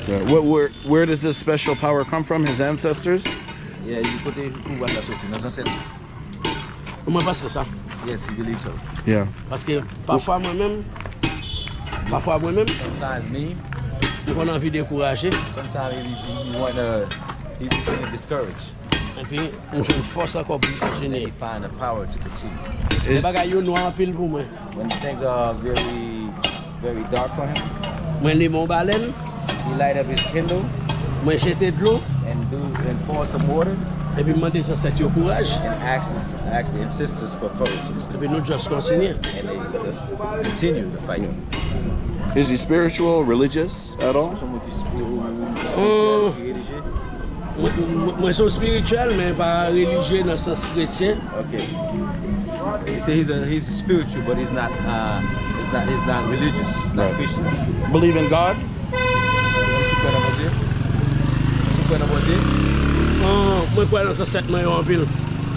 Yeah, what, where, where does this special power come from? His ancestors? Yeah, you put the who was that? Nan zansèt. Mwen panse sa. Yes, he believes so. Yeah. Paske pafwa mwen menm, pafwa mwen menm, Sometimes me, m konn anvi dekouraje. Sometimes he, he, he want to, he be feeling discouraged. Epi m jwenn fòs ankò pou m And then kontinye. He find the power to continue. Lè bagay yo nwa anpil pou mwen. When things are very, very dark for him, Mwen limen yon balèn, he light up his candle mwen jete dlo, and do and pour some water epi m mande zansèt yo kouraj. And ask, his, ask the ancestors for courage. Epi nou just kontinye. And they just continue the fight. Is he spiritual, religious at all? Sou moun ki spirityèl, Oh. ki relijye. Mwen, mwen, mwen se yon spirityèl, men pa relijye nan sans kretyen. Okay. He said he's a, he's spiritual, but he's not, uh, he's not, he's not religious. He's not Right. Christian. Believe in God? Ou sou kwè nan Bondye? Ou sou kwè nan Bondye? Ah, mwen kwè nan zansèt mwen yo anpil.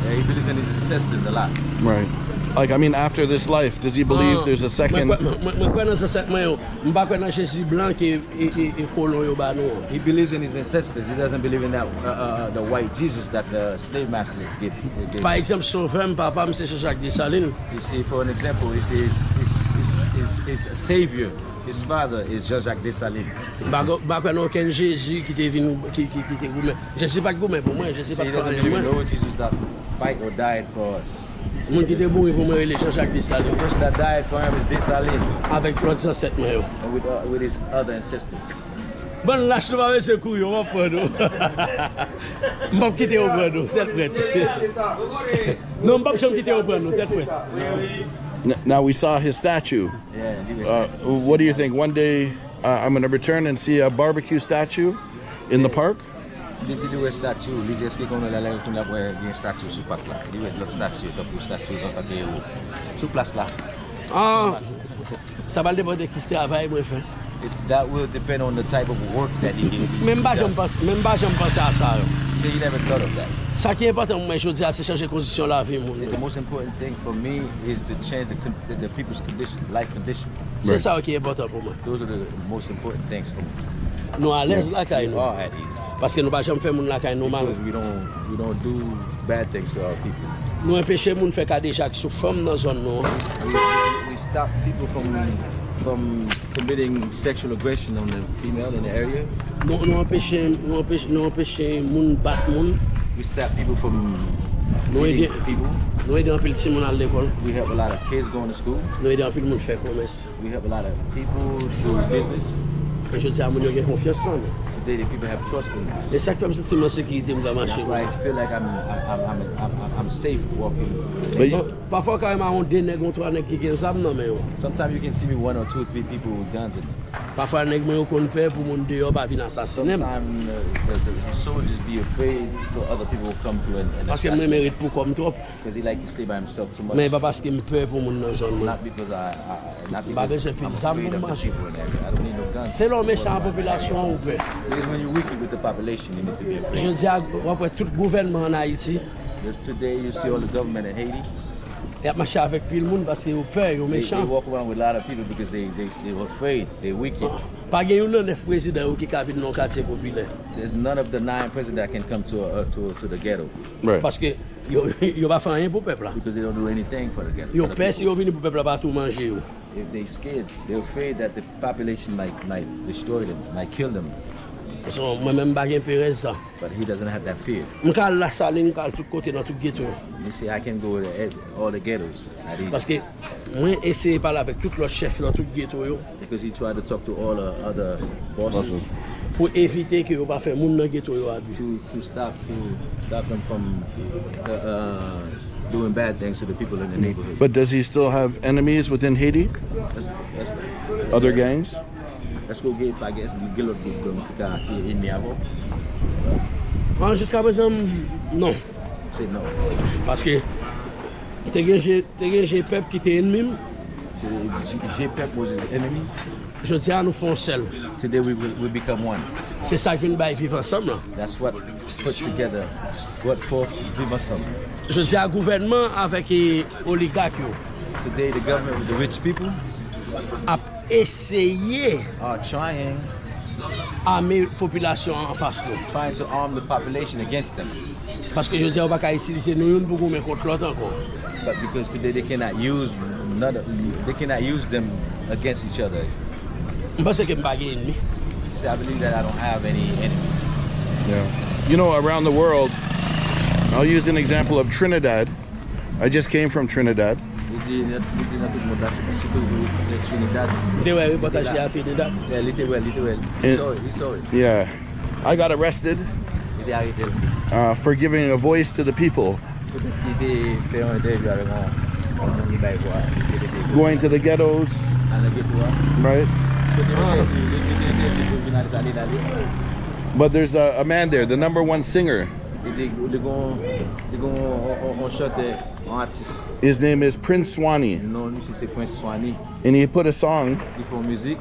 Yeah, he believes in his ancestors a lot. Right. Like, I mean, after this life, does he believe Ah, there's a mwen second? kwè- mwen- mwen kwè nan zansèt mwen yo. M pa kwè nan Jezi blan ke e, e, e kolon yo ba nou an. He believes in his ancestors. He doesn't believe in that, uh, uh, uh, the white Jesus that the slave masters give. Gave Pa us. Egzanp, sovè m, papa m se Jean-Jacques Dessalines. You see, for an example, he says his, his, his, his savior, his father is Jean-Jacques Dessalines. M pa kwè nan okenn Jezi ki te vin, ki, ki, ki te goumen. Jezi pa t goumen pou mwen, Jezi See, pa he t doesn't fè believe in mwen. No Jesus that fight or died for us. Moun ki te mouri pou mwen rele Jean-Jacques The Dessalines person that died for him is Dessalines. Avèk lòt zansèt mwen yo. And with, uh, with his other ancestors. Bann lach nou pa bezwen kouri, w ap pran nou. M p ap kite yo pran nou, tèt frèt. Non, m p ap janm kite yo pran nou, tèt frèt. N- Now we saw his statue. Yeah, and he was Uh, what do you think? One day uh, I'm going to return and see a barbecue statue in the park? Li di li wè estati, li di èske konnen lè, lè l tounen l ap wè gen estati sou pak la. Li wè lòt estati, tankou estati antanke ewo. Sou plas la. Ah, sa pral depann de ki travay mwen fè. It, that will depend on the type of work that he did. Men m pa janm panse, men m pa janm panse a sa yo. Say you never thought of that. Sa ki enpòtan pou mwen jodi a se chanje kondisyon lavi moun. Say the most important thing for me is to change the, con- the, the people's condition, life condition. Se sa yo ki enpòtan pou mwen. Those are the most important things for me. Nou alèz lakay We nou. Are at ease. Paske nou pa janm fè moun lakay nou mal. Because we don't we don't do bad things to our people. Nou anpeche moun fè kadejak sou fanm nan zòn nou an. We, we stop people from from committing sexual aggression on the female in the area. Nou, nou anpeche nou anpeche nou anpeche moun bat moun. We stop people from Nou beating ede people. Nou ede anpil timoun al lekòl. We help a lot of kids going to school. Nou ede anpil moun fè komès. We help a lot of people do business. Men jodi a moun yo gen konfyans nan nou. Today, the people have trust in us. E sa k fè m santi m an sekirite m ka mache That's why konsa. I feel like I'm I'm, I'm, I'm, I'm, I'm safe walking. But you- Bon, pafwa w ka wè m a yon de nèg yon twa nèg ki gen zam nan men yo. Sometimes you can see me one or two or three people with guns in them. Pafwa nèg mwen yo konn pè pou moun deyò pa vin asasinen m. Sometimes uh, the, the, the soldiers be afraid so other people will come to and, and Paske m renmen ret pou kò m twòp. Because he like to stay by himself too much. Men e pa paske m pè pou moun nan zòn mwen. Not because I, I not M pa because bezwen pil I'm zam afraid pou m of the mache. people in there. I don't need no guns. Se lè w mechan ak popilasyon an ou pè. Because when you wicked with the population, you need to be afraid. Jodi a w ap wè tout gouvènman an Ayiti Just today, you see all the government in Haiti. Y ap mache avèk pil moun paske yo pè, yo They, they mechan. Walk around with a lot of people because they they they afraid. They wicked. Pa gen youn nan nèf prezidan yo ki ka vin nan katye popilè. There's none of the nine presidents that can come to uh, to to the ghetto. Right. Paske yo, yo pa fè anyen pou pèp la. Because they don't do anything for the ghetto. Yo For the pè people. Si yo vini pou pèp la pa tou manje yo. If they scared, they're afraid that the population might might destroy them, might kill them. So, mwen menm m pa gen perèz sa. But he doesn't have that fear. M ka al Lasalin, m ka al tout kote nan tout geto yo. You see, I can go to ed- all the ghettos. At ease. Paske mwen eseye pale avèk tout lòt chèf nan tout geto yo. Because he tried to talk to all the other bosses Pou evite ke yo pa fè moun nan geto yo abi. To to stop to stop them from uh, uh, doing bad things to the people in the neighborhood. But does he still have enemies within Haiti? That's, that's, Other gangs? Èske w gen pa gen èske gen lòt gwoup gang ki ka ki enmi avè w? Bon, jiska prezan, non. Se non. Paske te gen je, te gen je pèp ki te enmi m. J Pep was his enemy. Jodi a nou fè yon sèl. Today we will we become one. Se sa k vin bay viv ansanm lan. That's what put together, brought forth Viv Ansanm. Jodi a gouvènman avèk e, oligak yo Today the government with the rich people ap eseye are trying ame popilasyon an anfas nou. Trying to arm the population against them. Paske jodi a yo pa ka itilize nou youn pou goumen kont lòt ankò. But because today they cannot use none of, they cannot use them against each other. M panse ke m pa gen enmi. You see, I believe that I don't have any enemies. Yeah. You know, around the world, I'll use an example of Trinidad. I just came from Trinidad. Li di, li di nan tout mond la, sitou Trinidad. M te wè repòtaj li a Trinidad. Yeah, li te wè, li te wè. Eh. Sorry, sorry. Yeah. I got arrested Li te arete l. Uh, for giving a voice to the people. Li te fè yon entèvyou avèk yon moun ki bay vwa. Li te Going to the ghettos, al nan geto a. Right? Kote yo te di, li te entèvyou pou jounalis la, li t ale. But there's a, a man there, the number one singer. Li di, li gon, li gon yon chantè, yon atis. His name is Prince Swanee. Non misye se Prince Swanee. And he put a song Li fè yon mizik.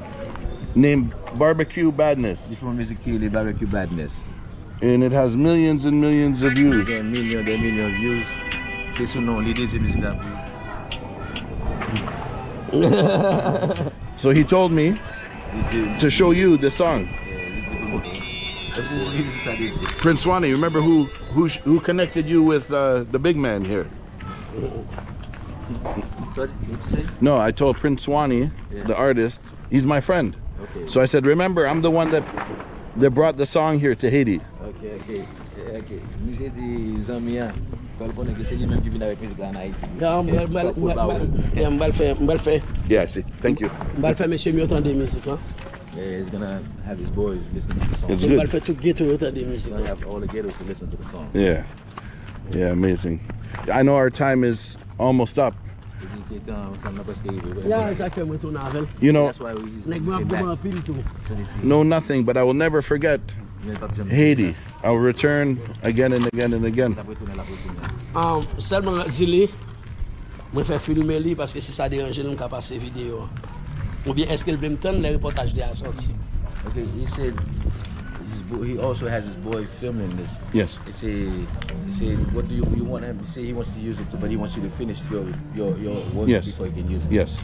Named Barbecue Badness. Li fè yon mizik ki rele Barbecue Badness. And it has millions and millions of views. Gen milyon de milyon views. Se sou non li dedye mizik la pou. So he told me Li di, to show you the song. li di pou mwen. Epi ou li di sa dedye. Prince Swanee, remember who who sh- who connected you with uh, the big man here? So what you say? No, I told Prince Swanee, Yeah. The artist, he's my friend. Okay. So I said, remember, I'm the one that that brought the song here to Haiti. Okay, okay. Okay. Misye di zanmi an, fè l konnen ke se li menm ki vin avèk mizik la an Ayiti. Ya, m pral- m pral- m pral- m pral- ya, m pral fè, m pral fè, Yeah, I see. Thank you. m pral fè mesye m yo tande mizik lan. Yeah, he's gonna have his boys listen to the song. It's M good. Pral fè tout geto yo tande mizik He's gonna lan. Have all the ghettos to listen to the song. Yeah. Yeah, amazing. I know our time is almost up. Li di ke tan tan nan prèske rive. Ya, e sa k fè mwen tounen avè l. You know, That's why we Nèg mwen ap goumen anpil tou. So they see. Know nothing, but I will never forget Haiti. I'll return again and again and again. Um, sèlman di li, mwen fè filme li paske si sa deranje l, m ka pase videyo a. Oubyen èske l vle m tann lè repòtaj li a sòti? Okay, he said his boy, he also has his boy filming this. Yes. He said, he said, what do you, you want him? He said he wants to use it, but he wants you to finish your your your work Yes. before he can use it. Yes.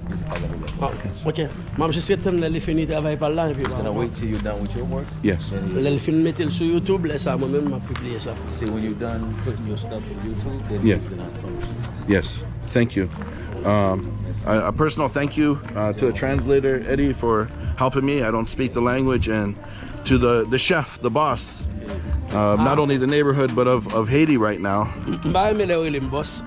He's a part of it. Ah, ok. M ap jis ret tann lè li fini travay pa l la epi He's gonna wait till you're done with your work. Yes. Then Lè he, l fin mete l sou YouTube, lè sa mwen menm m ap pibliye sa. he said when you're done putting your stuff on YouTube, then Yes. he's gonna publish it. Yes. Thank you. Um, a, a personal thank you uh, to the translator, Eddie, for helping me. I don't speak the language, and to the, the chef, the boss, uh, not only the neighborhood, but of, of Haiti right now. M pa renmen lè yo rele m bòs.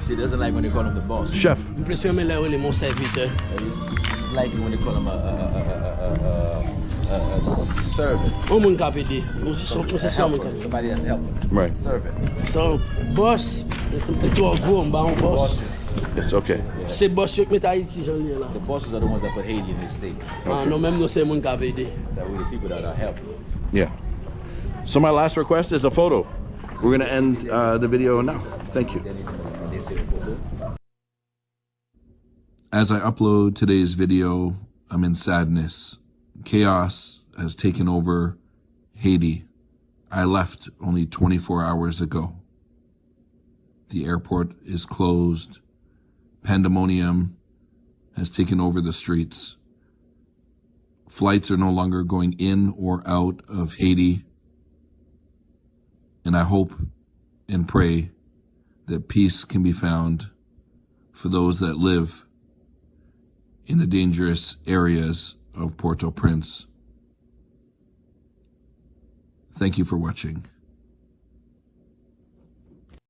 She doesn't like when they call him the boss. Chef. M plis renmen lè yo rele m yon sèvitè. She like it when they call him a, a, a, a, a, a, a, a servant. Yon moun k ap ede. Yon se yon moun k ap ede. Somebody that's helping. Right. Servant. So, bòs, li twò gwo, m ba yon bòs. Bosses. It's okay. Se bòs yo k met Ayiti jan l ye la. The bosses are the ones that put Haiti in this state. Ah, non, menm nou se moun k ap ede. That we the people that are helping. Yeah. So my last request is a photo. We're gonna end uh, the video now. Thank you. Then they say the photo. As I upload today's video, I'm in sadness. Chaos has taken over Haiti. I left only twenty-four hours ago. The airport is closed. Pandemonium has taken over the streets. Flights are no longer going in or out of Haiti. And I hope and pray that peace can be found for those that live in the dangerous areas of Port-au-Prince. Thank you for watching.